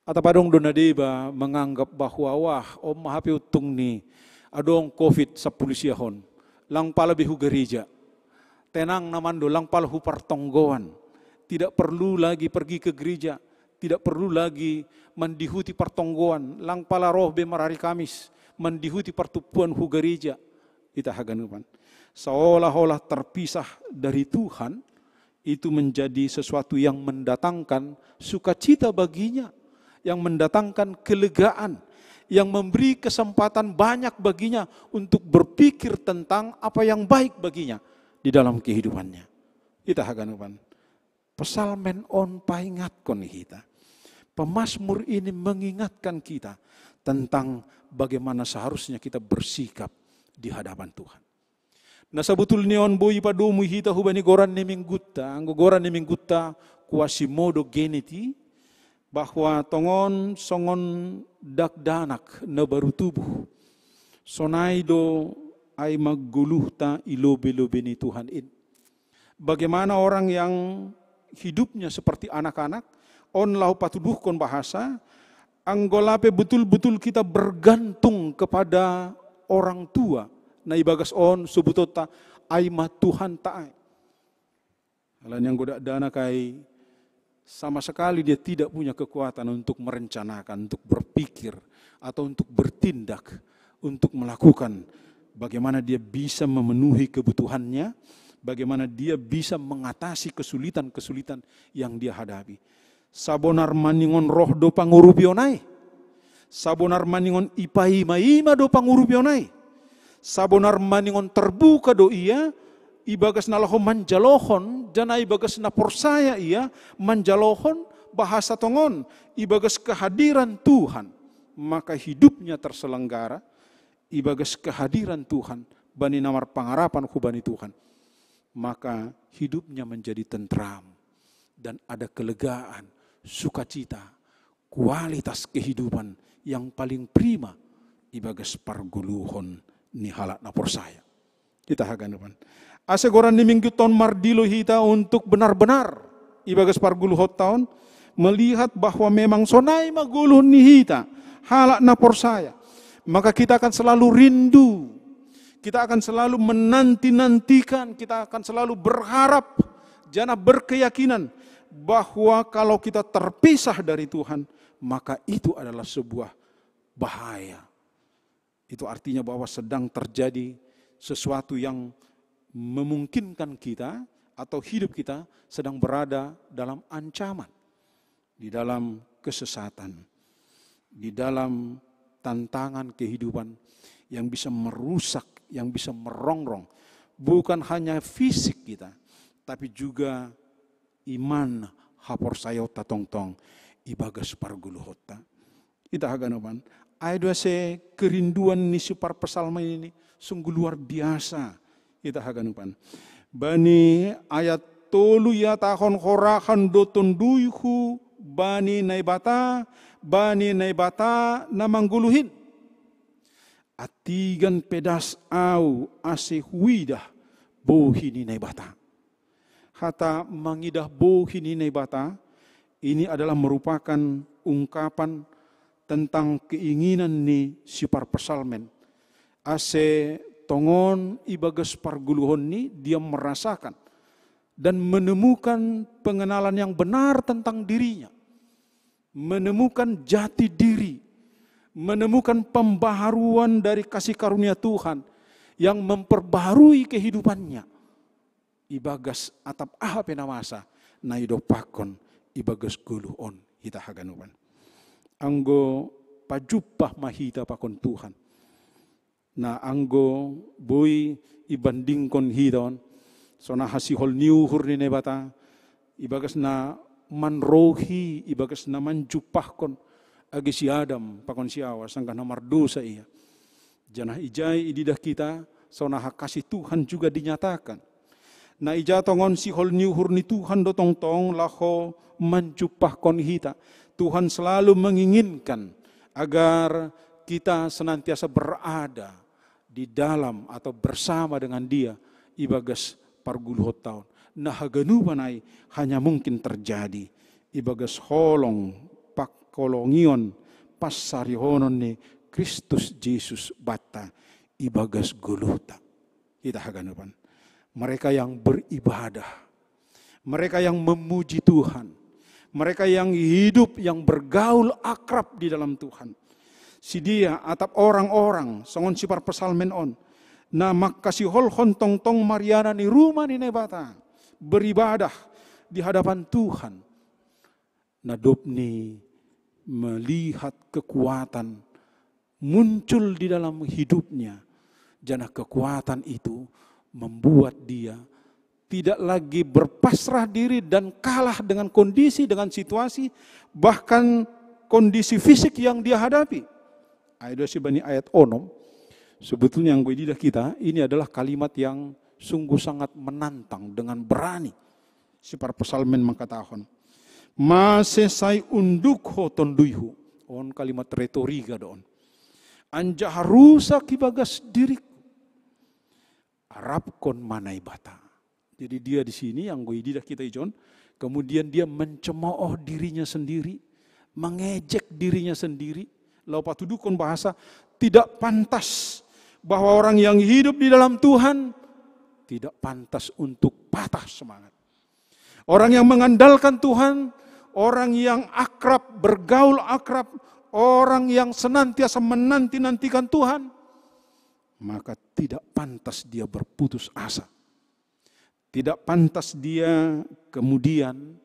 Atau padong dona deba menganggap bahwa, wah, om mahape utung ni, adong covid sepuluh siahon, lang pala behu gereja. Tenang namando, lang pala hu partonggoan. Tidak perlu lagi pergi ke gereja, tidak perlu lagi mendihuti partonggoan, lang pala roh be marari Kamis, mendihuti partupuan hu gereja. Ita haganupan. Seolah-olah terpisah dari Tuhan, itu menjadi sesuatu yang mendatangkan sukacita baginya, yang mendatangkan kelegaan, yang memberi kesempatan banyak baginya untuk berpikir tentang apa yang baik baginya di dalam kehidupannya. Ita haganupan. Pesalmen on paingatkon hita. Pemazmur ini mengingatkan kita tentang bagaimana seharusnya kita bersikap di hadapan Tuhan. Nah, sebetulnya on boi padomu hita hubani goran ni minggutta, anggo goran ni minggutta Quasimodo Geneti, bahwa tongon songon dakdanak na baru tubuh. Sonai do ai maggoluhta i lobe-lobe ni Tuhan in. Bagaimana orang yang hidupnya seperti anak-anak, on laho patuduhkon bahasa, anggo lape betul-betul kita bergantung kepada orang tua. Na ibagas on sebutonta ai ma Tuhanta ai. Alani anggo dakdanak ai sama sekali dia tidak punya kekuatan untuk merencanakan, untuk berpikir, atau untuk bertindak, untuk melakukan bagaimana dia bisa memenuhi kebutuhannya, bagaimana dia bisa mengatasi kesulitan-kesulitan yang dia hadapi. Sabonar maningon roh do pangurupion ai. Sabonar maningon ipaima-ima do pangurupion ai. Sabonar maningon terbuka do ia, ibagas na laho manjalohon, dan ibagas na porsaya ia manjalohon bahasa tongon, ibagas kehadiran Tuhan. Maka hidupnya terselenggara, ibagas kehadiran Tuhan, bani na marpangarapan hubani Tuhan. Maka hidupnya menjadi tentram dan ada kelegaan, sukacita, kualitas kehidupan yang paling prima ibagas pargoluhon ni halak na porsaya. Ita haganupan. Asa goran ni minggu ton mardilo hita untuk benar-benar ibagas pargoluhonta on melihat bahwa memang sonai ma goluh ni hita halak na porsaya. Maka kita akan selalu rindu, kita akan selalu menanti-nantikan, kita akan selalu berharap, janah berkeyakinan bahwa kalau kita terpisah dari Tuhan, maka itu adalah sebuah bahaya. Itu artinya bahwa sedang terjadi sesuatu yang memungkinkan kita atau hidup kita sedang berada dalam ancaman, di dalam kesesatan, di dalam tantangan kehidupan yang bisa merusak, yang bisa merongrong bukan hanya fisik kita, tapi juga iman, haporsayaonta tongtong ibagas pargoluhonta. Ita haganupan. Ai do asa kerinduan ni si parpsalmen ini sungguh luar biasa. Ita haganupan. Bani ayat tolu ihatahon, horahon do tonduyhu bani Naibata, bani Naibata na manggoluh in. Antigan pe das au ase huidah bohi ni Naibata. Hata mangidah bohi ni Naibata ini adalah merupakan ungkapan tentang keinginan ni si parpsalmen. Ase tongon ibagas pargoluhon ni dia merasakan dan menemukan pengenalan yang benar tentang dirinya. Menemukan jati diri, menemukan pembaharuan dari kasih karunia Tuhan yang memperbaharui kehidupannya. Ibagas atap aha pe na masa na idompakkon ibagas goluh on hita haganupan. Anggo pajumpah ma hita pakon Tuhan. Na anggo boi ibandingkon hita on, sonaha sihol ni uhur ni Naibata, ibagas na manrohi, ibagas na manjumpahkon, age si Adam pakon si Hawa, sanggah na mardosa ia. Janah ijai ididah kita, sonaha kasih Tuhan juga dinyatakan. Na ija tongon sihol ni uhur ni Tuhan do tongtong laho manjumpahkon hita. Tuhan selalu menginginkan agar kita senantiasa berada di dalam atau bersama dengan Dia ibagas pargoluhonta on. Na haganupan ai hanya mungkin terjadi ibagas holong pakkolongion, passarihonon ni Kristus Jesus banta ibagas goluhta. Hita haganupan, mereka yang beribadah, mereka yang memuji Tuhan, mereka yang hidup, yang bergaul akrab di dalam Tuhan. Si dia atap orang-orang songon si parpsalmen on, na mangkasiholhon tongtong mariana ni ruma ni Naibata, beribadah di hadapan Tuhan, na dob ni melihat kekuatan muncul di dalam hidupnya, janah kekuatan itu membuat dia tidak lagi berpasrah diri dan kalah dengan kondisi, dengan situasi, bahkan kondisi fisik yang dia hadapi. Ayat dua si bani ayat onom, sebetulnya yang gue didah kita, ini adalah kalimat yang sungguh sangat menantang dengan berani. Si parpsalmen mangkatahon, mase sai unduk ho tonduyhu. On kalimat retorika do on. Anjaha rusak ibagas diriku. Arapkon ma Naibata. Jadi dia di sini yang gue didah kita ijon, kemudian dia mencemooh dirinya sendiri, mengejek dirinya sendiri, lalu patuduhkan bahasa tidak pantas, bahwa orang yang hidup di dalam Tuhan tidak pantas untuk patah semangat. Orang yang mengandalkan Tuhan, orang yang akrab, bergaul akrab, orang yang senantiasa menanti-nantikan Tuhan, maka tidak pantas dia berputus asa. Tidak pantas dia kemudian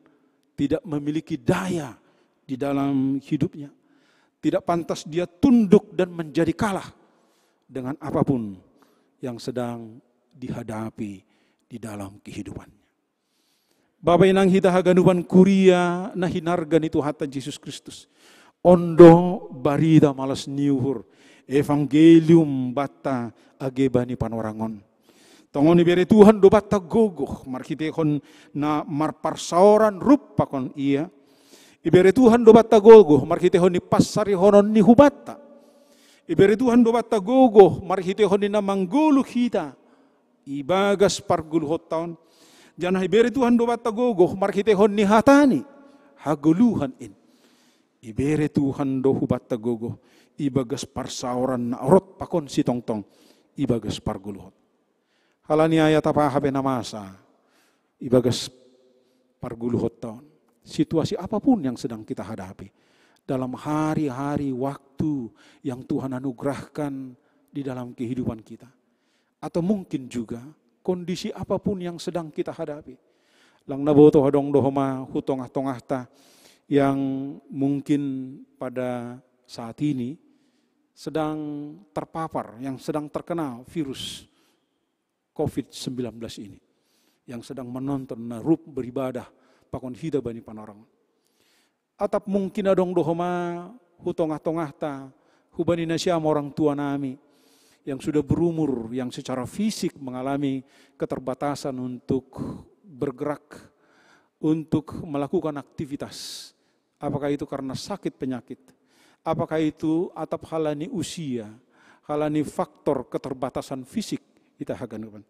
tidak memiliki daya di dalam hidupnya. Tidak pantas dia tunduk dan menjadi kalah dengan apapun yang sedang dihadapi di dalam kehidupannya. Bapa inang hita haganupan kuria na hinarga ni Tuhanta Jesus Kristus. On do barita malas ni uhur, evangelium banta age bani panorangon. Tongon ibere Tuhan do banta gogoh marhitehon na marparsaoran rup pakon ia. Ibere Tuhan do banta gogoh marhitehon ni passarihonon ni hubanta. Ibere Tuhan do banta gogoh marhitehon ni na manggoluh hita ibagas pargoluhonta on. Janah ibere Tuhan do banta gogoh marhitehon ni hatani hagoluhan in. Ibere Tuhan do hubanta gogoh ibagas parsaoran na rot pakon sitongtong ibagas pargoluhon. Halani ai atap aha pe na masa ibagas pargoluhonta on, situasi apapun yang sedang kita hadapi dalam hari-hari waktu yang Tuhan anugerahkan di dalam kehidupan kita, atau mungkin juga kondisi apapun yang sedang kita hadapi. Lang na botoh adong do homa hu tongah-tongahta yang mungkin pada saat ini sedang terpapar, yang sedang terkena virus covid sembilan belas ini, yang sedang menonton na rup beribadah pakon hita bani panorangon. Atap mungkin adong do homa hu tongah-tongahta, hubani nasiam orang tua nami yang sudah berumur, yang secara fisik mengalami keterbatasan untuk bergerak, untuk melakukan aktivitas. Apakah itu karena sakit penyakit? Apakah itu atap halani usia, halani faktor keterbatasan fisik? Hita haganupan,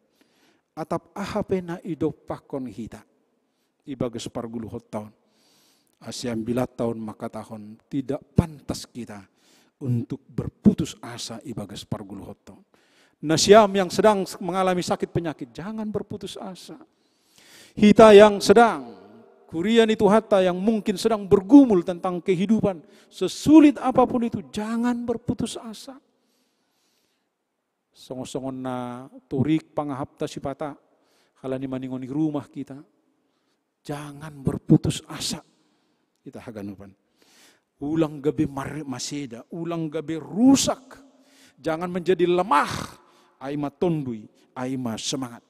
atap aha pe na idompakkon hita ibagas pargoluhonta on, asa ambilatta on mangkatahon tidak pantas kita untuk berputus asa ibagas pargoluhonta on. Nasiam yang sedang mengalami sakit penyakit, jangan berputus asa. Hita yang sedang, kuria ni Tuhanta yang mungkin sedang bergumul tentang kehidupan, sesulit apapun itu, jangan berputus asa. Songon-songon na torik pangahapta sipata, halani maningon i rumah kita. Jangan berputus asa. Hita haganupan, ulang gabe mar-, maseda, ulang gabe rusak. Jangan menjadi lemah. Ai ma tonduy, ai ma semangat.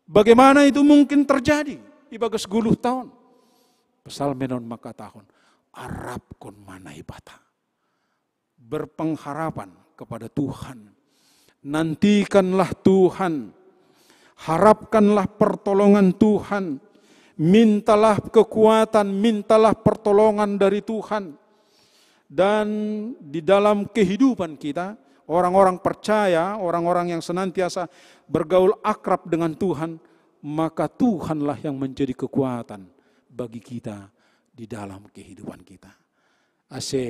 Bagaimana itu mungkin terjadi ibagas goluhta on? Psalmen on mangkatahon, arapkon ma Naibata. Berpengharapan kepada Tuhan. Nantikanlah Tuhan. Harapkanlah pertolongan Tuhan. Mintalah kekuatan, mintalah pertolongan dari Tuhan. Dan di dalam kehidupan kita, orang-orang percaya, orang-orang yang senantiasa bergaul akrab dengan Tuhan, maka Tuhanlah yang menjadi kekuatan bagi kita di dalam kehidupan kita. Ase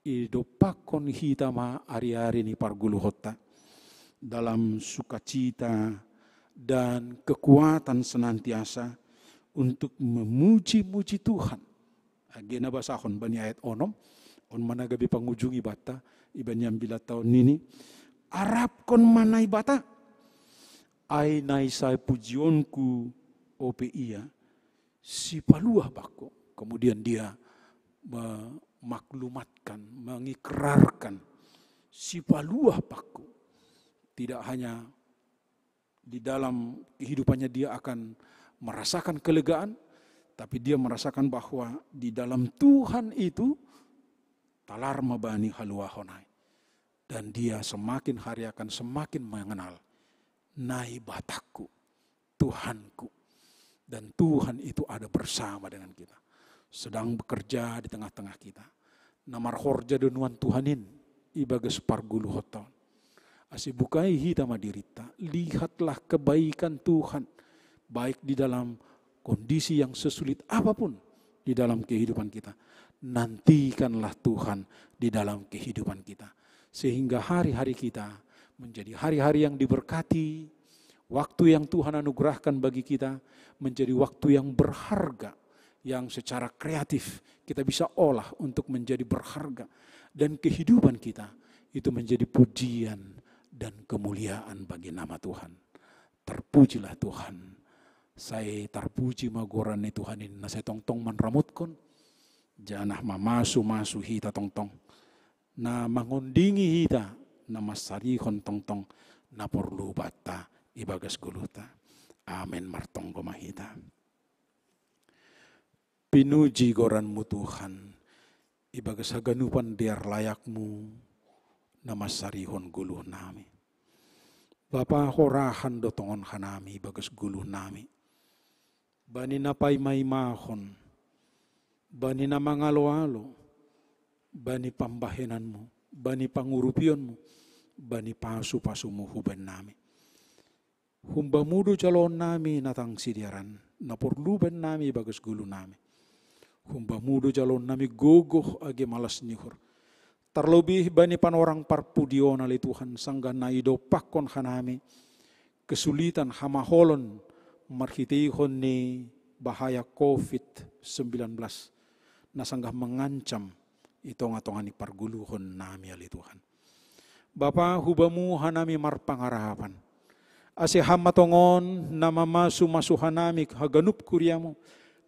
idopakkon hita ma ari-ari ni parguluhonta dalam sukacita dan kekuatan senantiasa untuk memuji-muji Tuhan. Age na basahon bani ayat onom, on ma na gabe pangujungi banta, iban yang bilat tahun nini, arapkon ma Naibata, ai na isai pujionku ope ia, sipaluah bakku. Kemudian dia memaklumatkan, mengikrarkan, sipaluah bakku. Tidak hanya di dalam kehidupannya dia akan merasakan kelegaan, tapi dia merasakan bahwa di dalam Tuhan itu talar ma bani haluahon ai. Dan dia semakin hari akan semakin mengenal Naibatakku, Tuhanku. Dan Tuhan itu ada bersama dengan kita. Sedang bekerja di tengah-tengah kita. Na marhorja do nuan Tuhan in, ibagas parguluhonta on. Ase bukai hita ma dirinta, lihatlah kebaikan Tuhan, baik di dalam kondisi yang sesulit apapun di dalam kehidupan kita. Nantikanlah Tuhan di dalam kehidupan kita. Sehingga hari-hari kita menjadi hari-hari yang diberkati, waktu yang Tuhan anugerahkan bagi kita menjadi waktu yang berharga, yang secara kreatif kita bisa olah untuk menjadi berharga. Dan kehidupan kita itu menjadi pujian dan kemuliaan bagi nama Tuhan. Terpujilah Tuhan. Sai tarpuji ma goran ni Tuhan in, na sai tongtong manramotkon, janah mamasu-masu hita tongtong, na mangondingi hita, na mansarihon tongtong na porlu banta ibagas goluhta. Amen. Martonggo ma hita. Pinuji goranmu Tuhan, ibagas haganupan dear layakmu, na mansarihon goluh nami. Bapa, horahan do tongon hanami ibagas goluh nami. Bani na paima-imahon, bani na mangalo-alo, bani pambahenanmu, bani pangurupionmu, bani pasu-pasumu hubaen nami. Humbamu do jaloon nami na tang sidearan, na porlu baen nami ibagas goluh nami. Humbamu do jaloon nami gogoh age malas ni uhur. Tarlobih bani panorang parpudion ale Tuhan, sanggah na idompakkon hanami kesulitan, hamaholon marhiteihon ni bahaya covid sembilan belas, na sanggah mangancam i tongah-tongah ni pargoluhon nami ale Tuhan. Bapa, hubamu hanami marpangarapan. Ase Ham ma tongon na mamasu-masu hanami haganup kuriamu,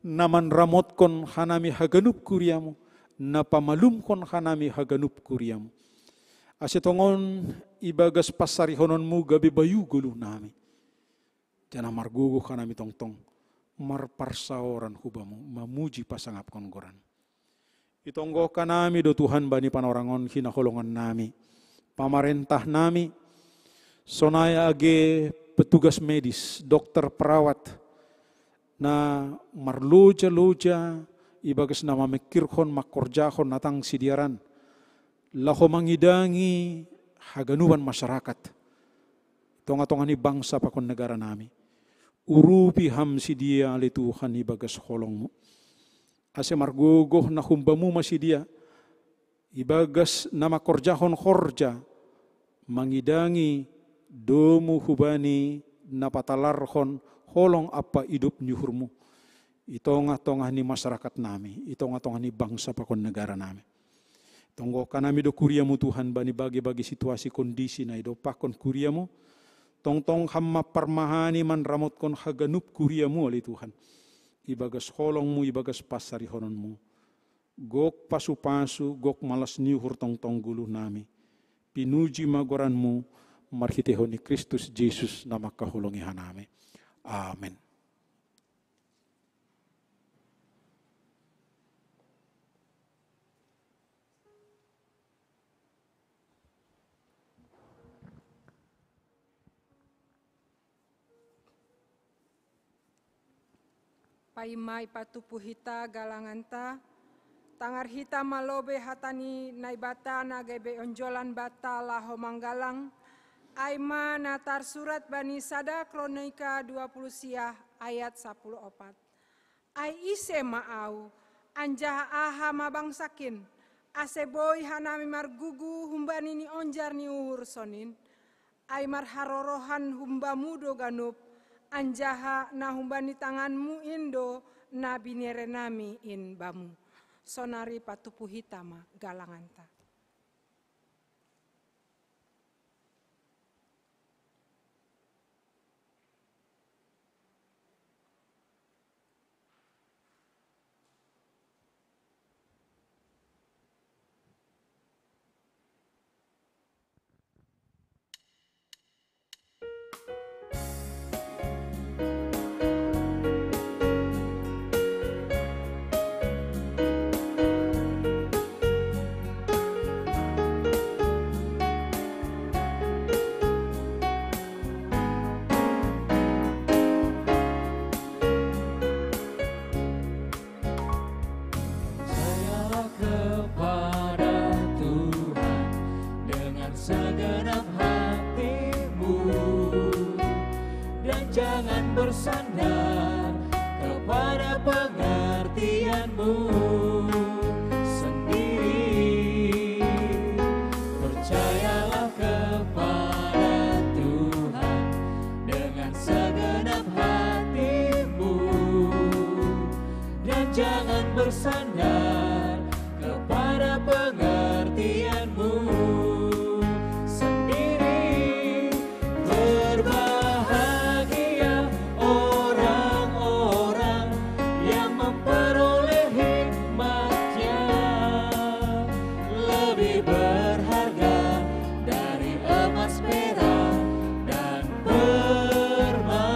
na manramotkon hanami haganup kuriamu, na pamalumkon hanami haganup kuriamu. Ase tongon ibagas pansarihononmu gabe bayu goluh nami. Janah margogoh hanami tongtong marparsaoran hubamu, mamuji pasangapkon goran. Itonggoh hanami do Tuhan bani panorang on hinaholongan nami, pamarentah nami, sonai age petugas medis, dokter, perawat, na marloja-loja ibagas na mamingkirhon mangkorjahon na tang sidearan, laho mangidangi haganupan masyarakat, tongah-tongah ni bangsa pakon negara nami. Urupi Ham sidea ale Tuhan ibagas holongmu. Ase margogoh na humbamu ma sidea, ibagas na mangkorjahon horja, mangidangi domu hubani na patalarhon holong ampa idop ni uhurmu, i tongah-tongah ni masyarakat nami, i tongah-tongah ni bangsa pakon negara nami. Tonggoh hanami do kuriamu Tuhan bani bage-bage situasi kondisi na idompakkon kuriamu, tongtong Ham ma parmahani manramotkon haganup kuriamu ale Tuhan. Ibagas holongmu, ibagas pansarihononmu. Gok pasu-pasu, gok malas ni uhur tongtong goluh nami. Pinuji ma goranmu, marhiteihon ni Kristus Jesus na mangkaholongi hanami. Amen. Paima ipatupu hita galanganta, tangar hita malobe hata ni Naibata na gabe onjolan banta laho manggalang, Ai ma na tarsurat bani sada Kronika dua puluh siah ayat sapuluh opat. Ai ise ma au, anjaha aha ma bangsakin, ase boi hanami margugu humbani nionjar ni uhur sonin? Ai marharorohan humbamu do ganup, anjaha na humbani tanganmu in do na binerenami in bamu. Sonari patupu hita ma galanganta. Percayalah kepada Tuhan dengan segenap hatimu, dan jangan bersandar kepada pengertianmu sendiri. Percayalah kepada Tuhan dengan segenap hatimu, dan jangan bersandar kepada pengertianmu sendiri. Berbahagia orang-orang yang memperoleh hikmatnya, lebih berharga dari emas, perak, dan permata.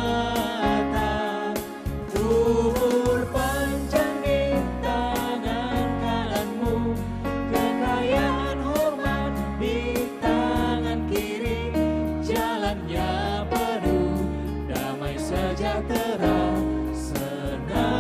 Umur panjang di tangan kananmu, kekayaan hormat di tangan kiri, jalannya penuh damai sejahtera senantiasa.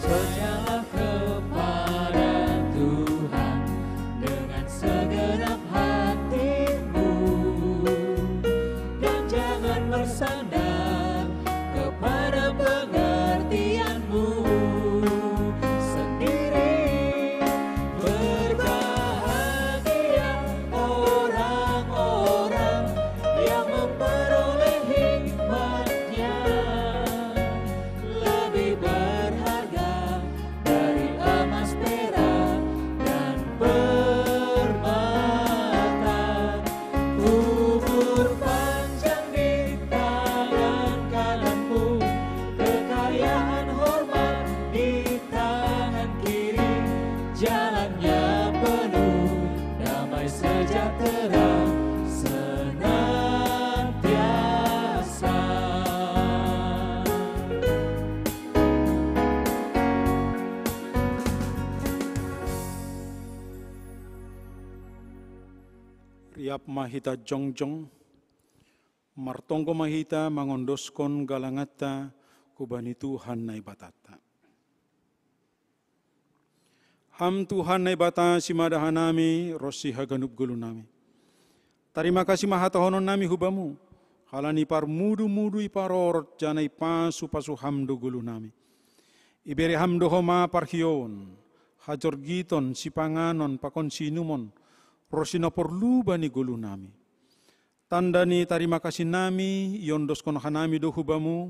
Percayalah kepada Tuhan dengan segenap hatimu, dan jangan bersandar kepada pengertianmu sendiri. Berbahagia orang-orang yang memperoleh hikmatnya, lebih berharga dari emas, perak, dan permata. Umur panjang di tangan kananmu, kekayaan hormat di tangan kiri, jalannya penuh damai sejahtera senantiasa. Riap ma hita jongjong, martonggo ma hita mangondoskon galanganta hubani Tuhan Naibatanta. Ham Tuhan Naibata, simada hanami ronsi haganup gulunami. Tarima kasih ma hatahononnami hu Bamu, halani parmudu-mudu iparorot janah ipasu-pasu Ham do gulunami. Ibere Ham do homa parhioon, hajorgiton, sipanganon pakon siinumon, ronsi na porlu bani gulunami. Tanda ni tarima kasihnami iondoskon hanami do hu Bamu,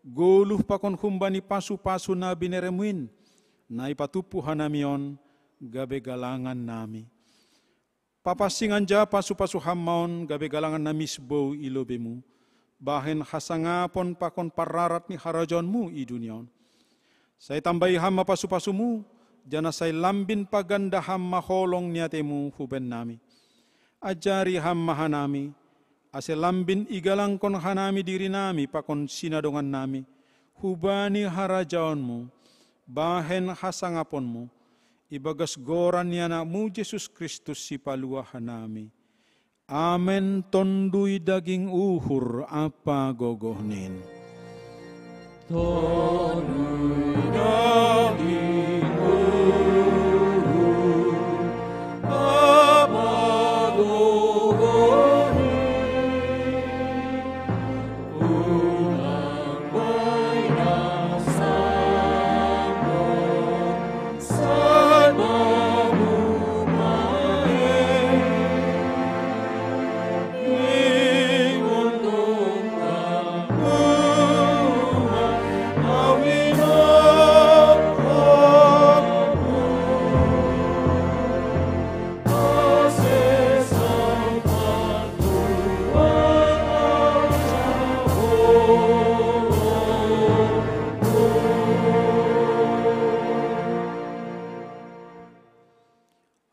goluh pakon humbani pasu-pasu na binereMu in, na ipatumpu hanami on, gabe galangannami. Papansing anjaha pasu-pasu Ham ma on gabe galangan na misbou i lobeiMu, bahen hasangapon pakon parrarat ni harajaonMu i dunia on. Sai tambai Ham ma pasu-pasuMu, janah sai lambin paganda Ham ma holong ni ateiMu hu bannami. Ajari Ham ma hanami, ase lambin igalangkon hanami dirinami pakon sinadongannami, hubani harajaonmu, bahen hasangaponmu, ibagas goran ni Anakmu Jesus Kristus Sipalua hanami. Amen. Tondui daging uhur ampa gogohnin. Tondui daging uhur ampa gogohnin.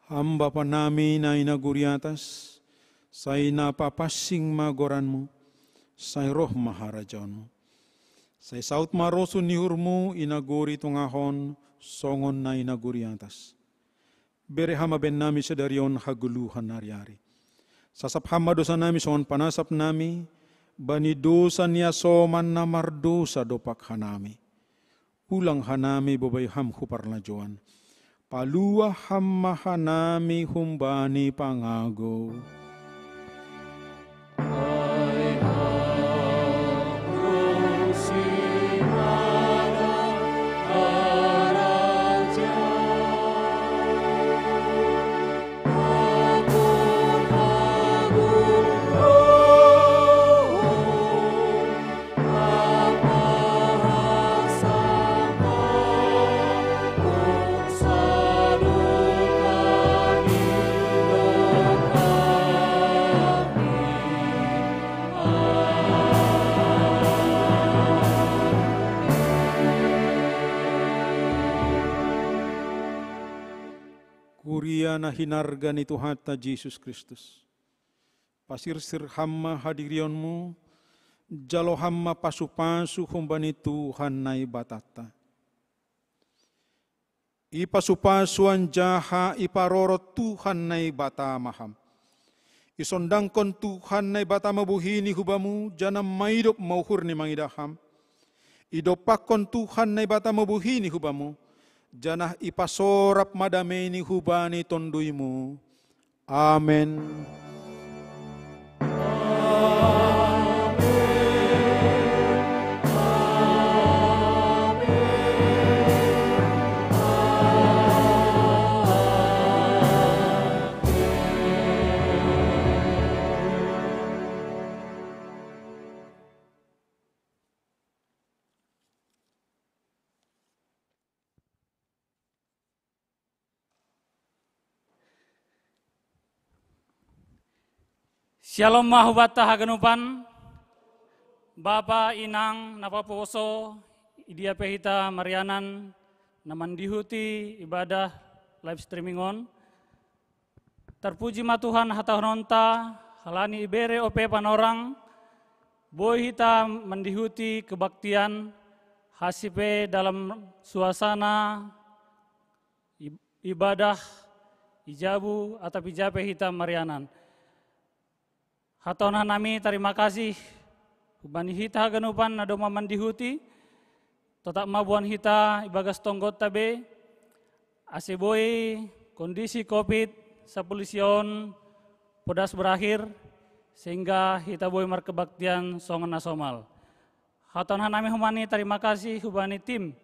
Ham Bapa nami na i nagori atas, sai na papansing ma goranmu, sai roh ma harajaonmu. Sai saut ma rosun ni uhurmu i nagori tongah on, songon na i nagori atas. Bere Ham ma bannami sadari on hagoluhan ari-ari. Sasap Ham ma dosanami songon panasap nami bani dosa ni hasoman na mardosa dompak hanami. Ulang hanami bobai Ham hu parlajouan. Palua Ham ma hanami humbani pangagou. Kuria na hinarga ni Tuhanta Jesus Kristus. Pasirsir Ham ma hadirionmu, jalo Ham ma pasupasu humbani Tuhan Naibatanta. Ipasupasu anjaha iparorot Tuhan Naibata ma Ham. Isondangkon Tuhan Naibata ma bohini hubamu, janah maidop ma uhurni mangidah Ham. Idompakkon Tuhan Naibata ma bohini hubamu, janah ipasorap ma dameini hubani tonduimu. Amen. Syalom ma hubanta haganupan, bapa, inang, na paposo, idia pe hita marianan, na mandihuti ibadah live streaming on. Tarpuji ma Tuhan hatahononta, halani ibere ope panorang, boi hita mandihuti kebaktian, hasi pe dalam suasana ib-, ibadah, i jabu atap ija pe hita marianan. Hatahon hanami tarima kasih hubani hita haganupan na domma mandihuti, totap ma boan hita ibagas tonggonta be, ase boi kondisi covid sampulu sia on podas berakhir, sehingga hita boi markebaktian songon na somal. Hatahon hanami hubani tarima kasih hubani tim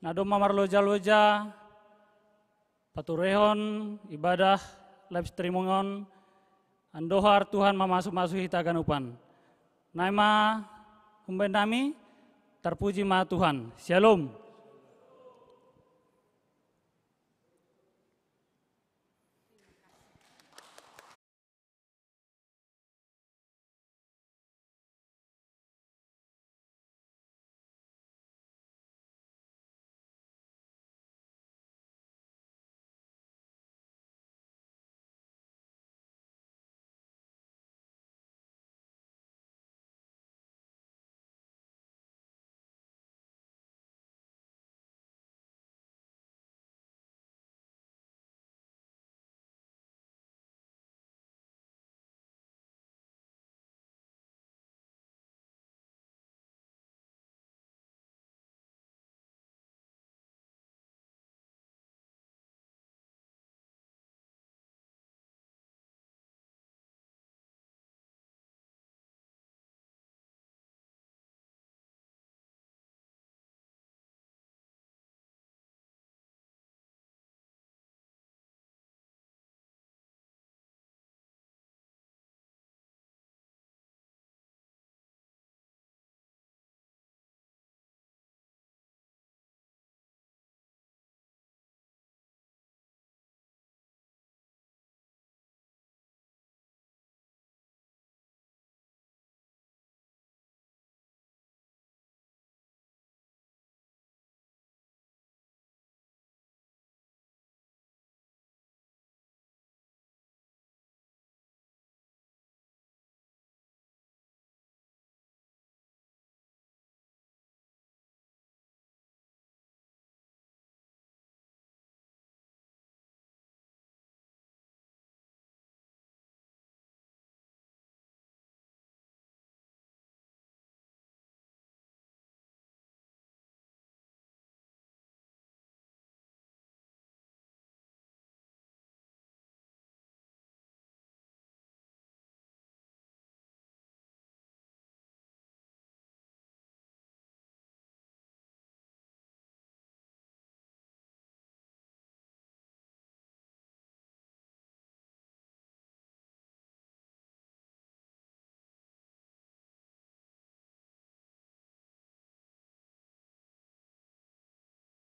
na domma marloja-loja paturehon ibadah live streaming on, andohar Tuhan mamasu-masu hita haganupan. Naeng ma humbani nami, tarpuji ma Tuhan. Syalom.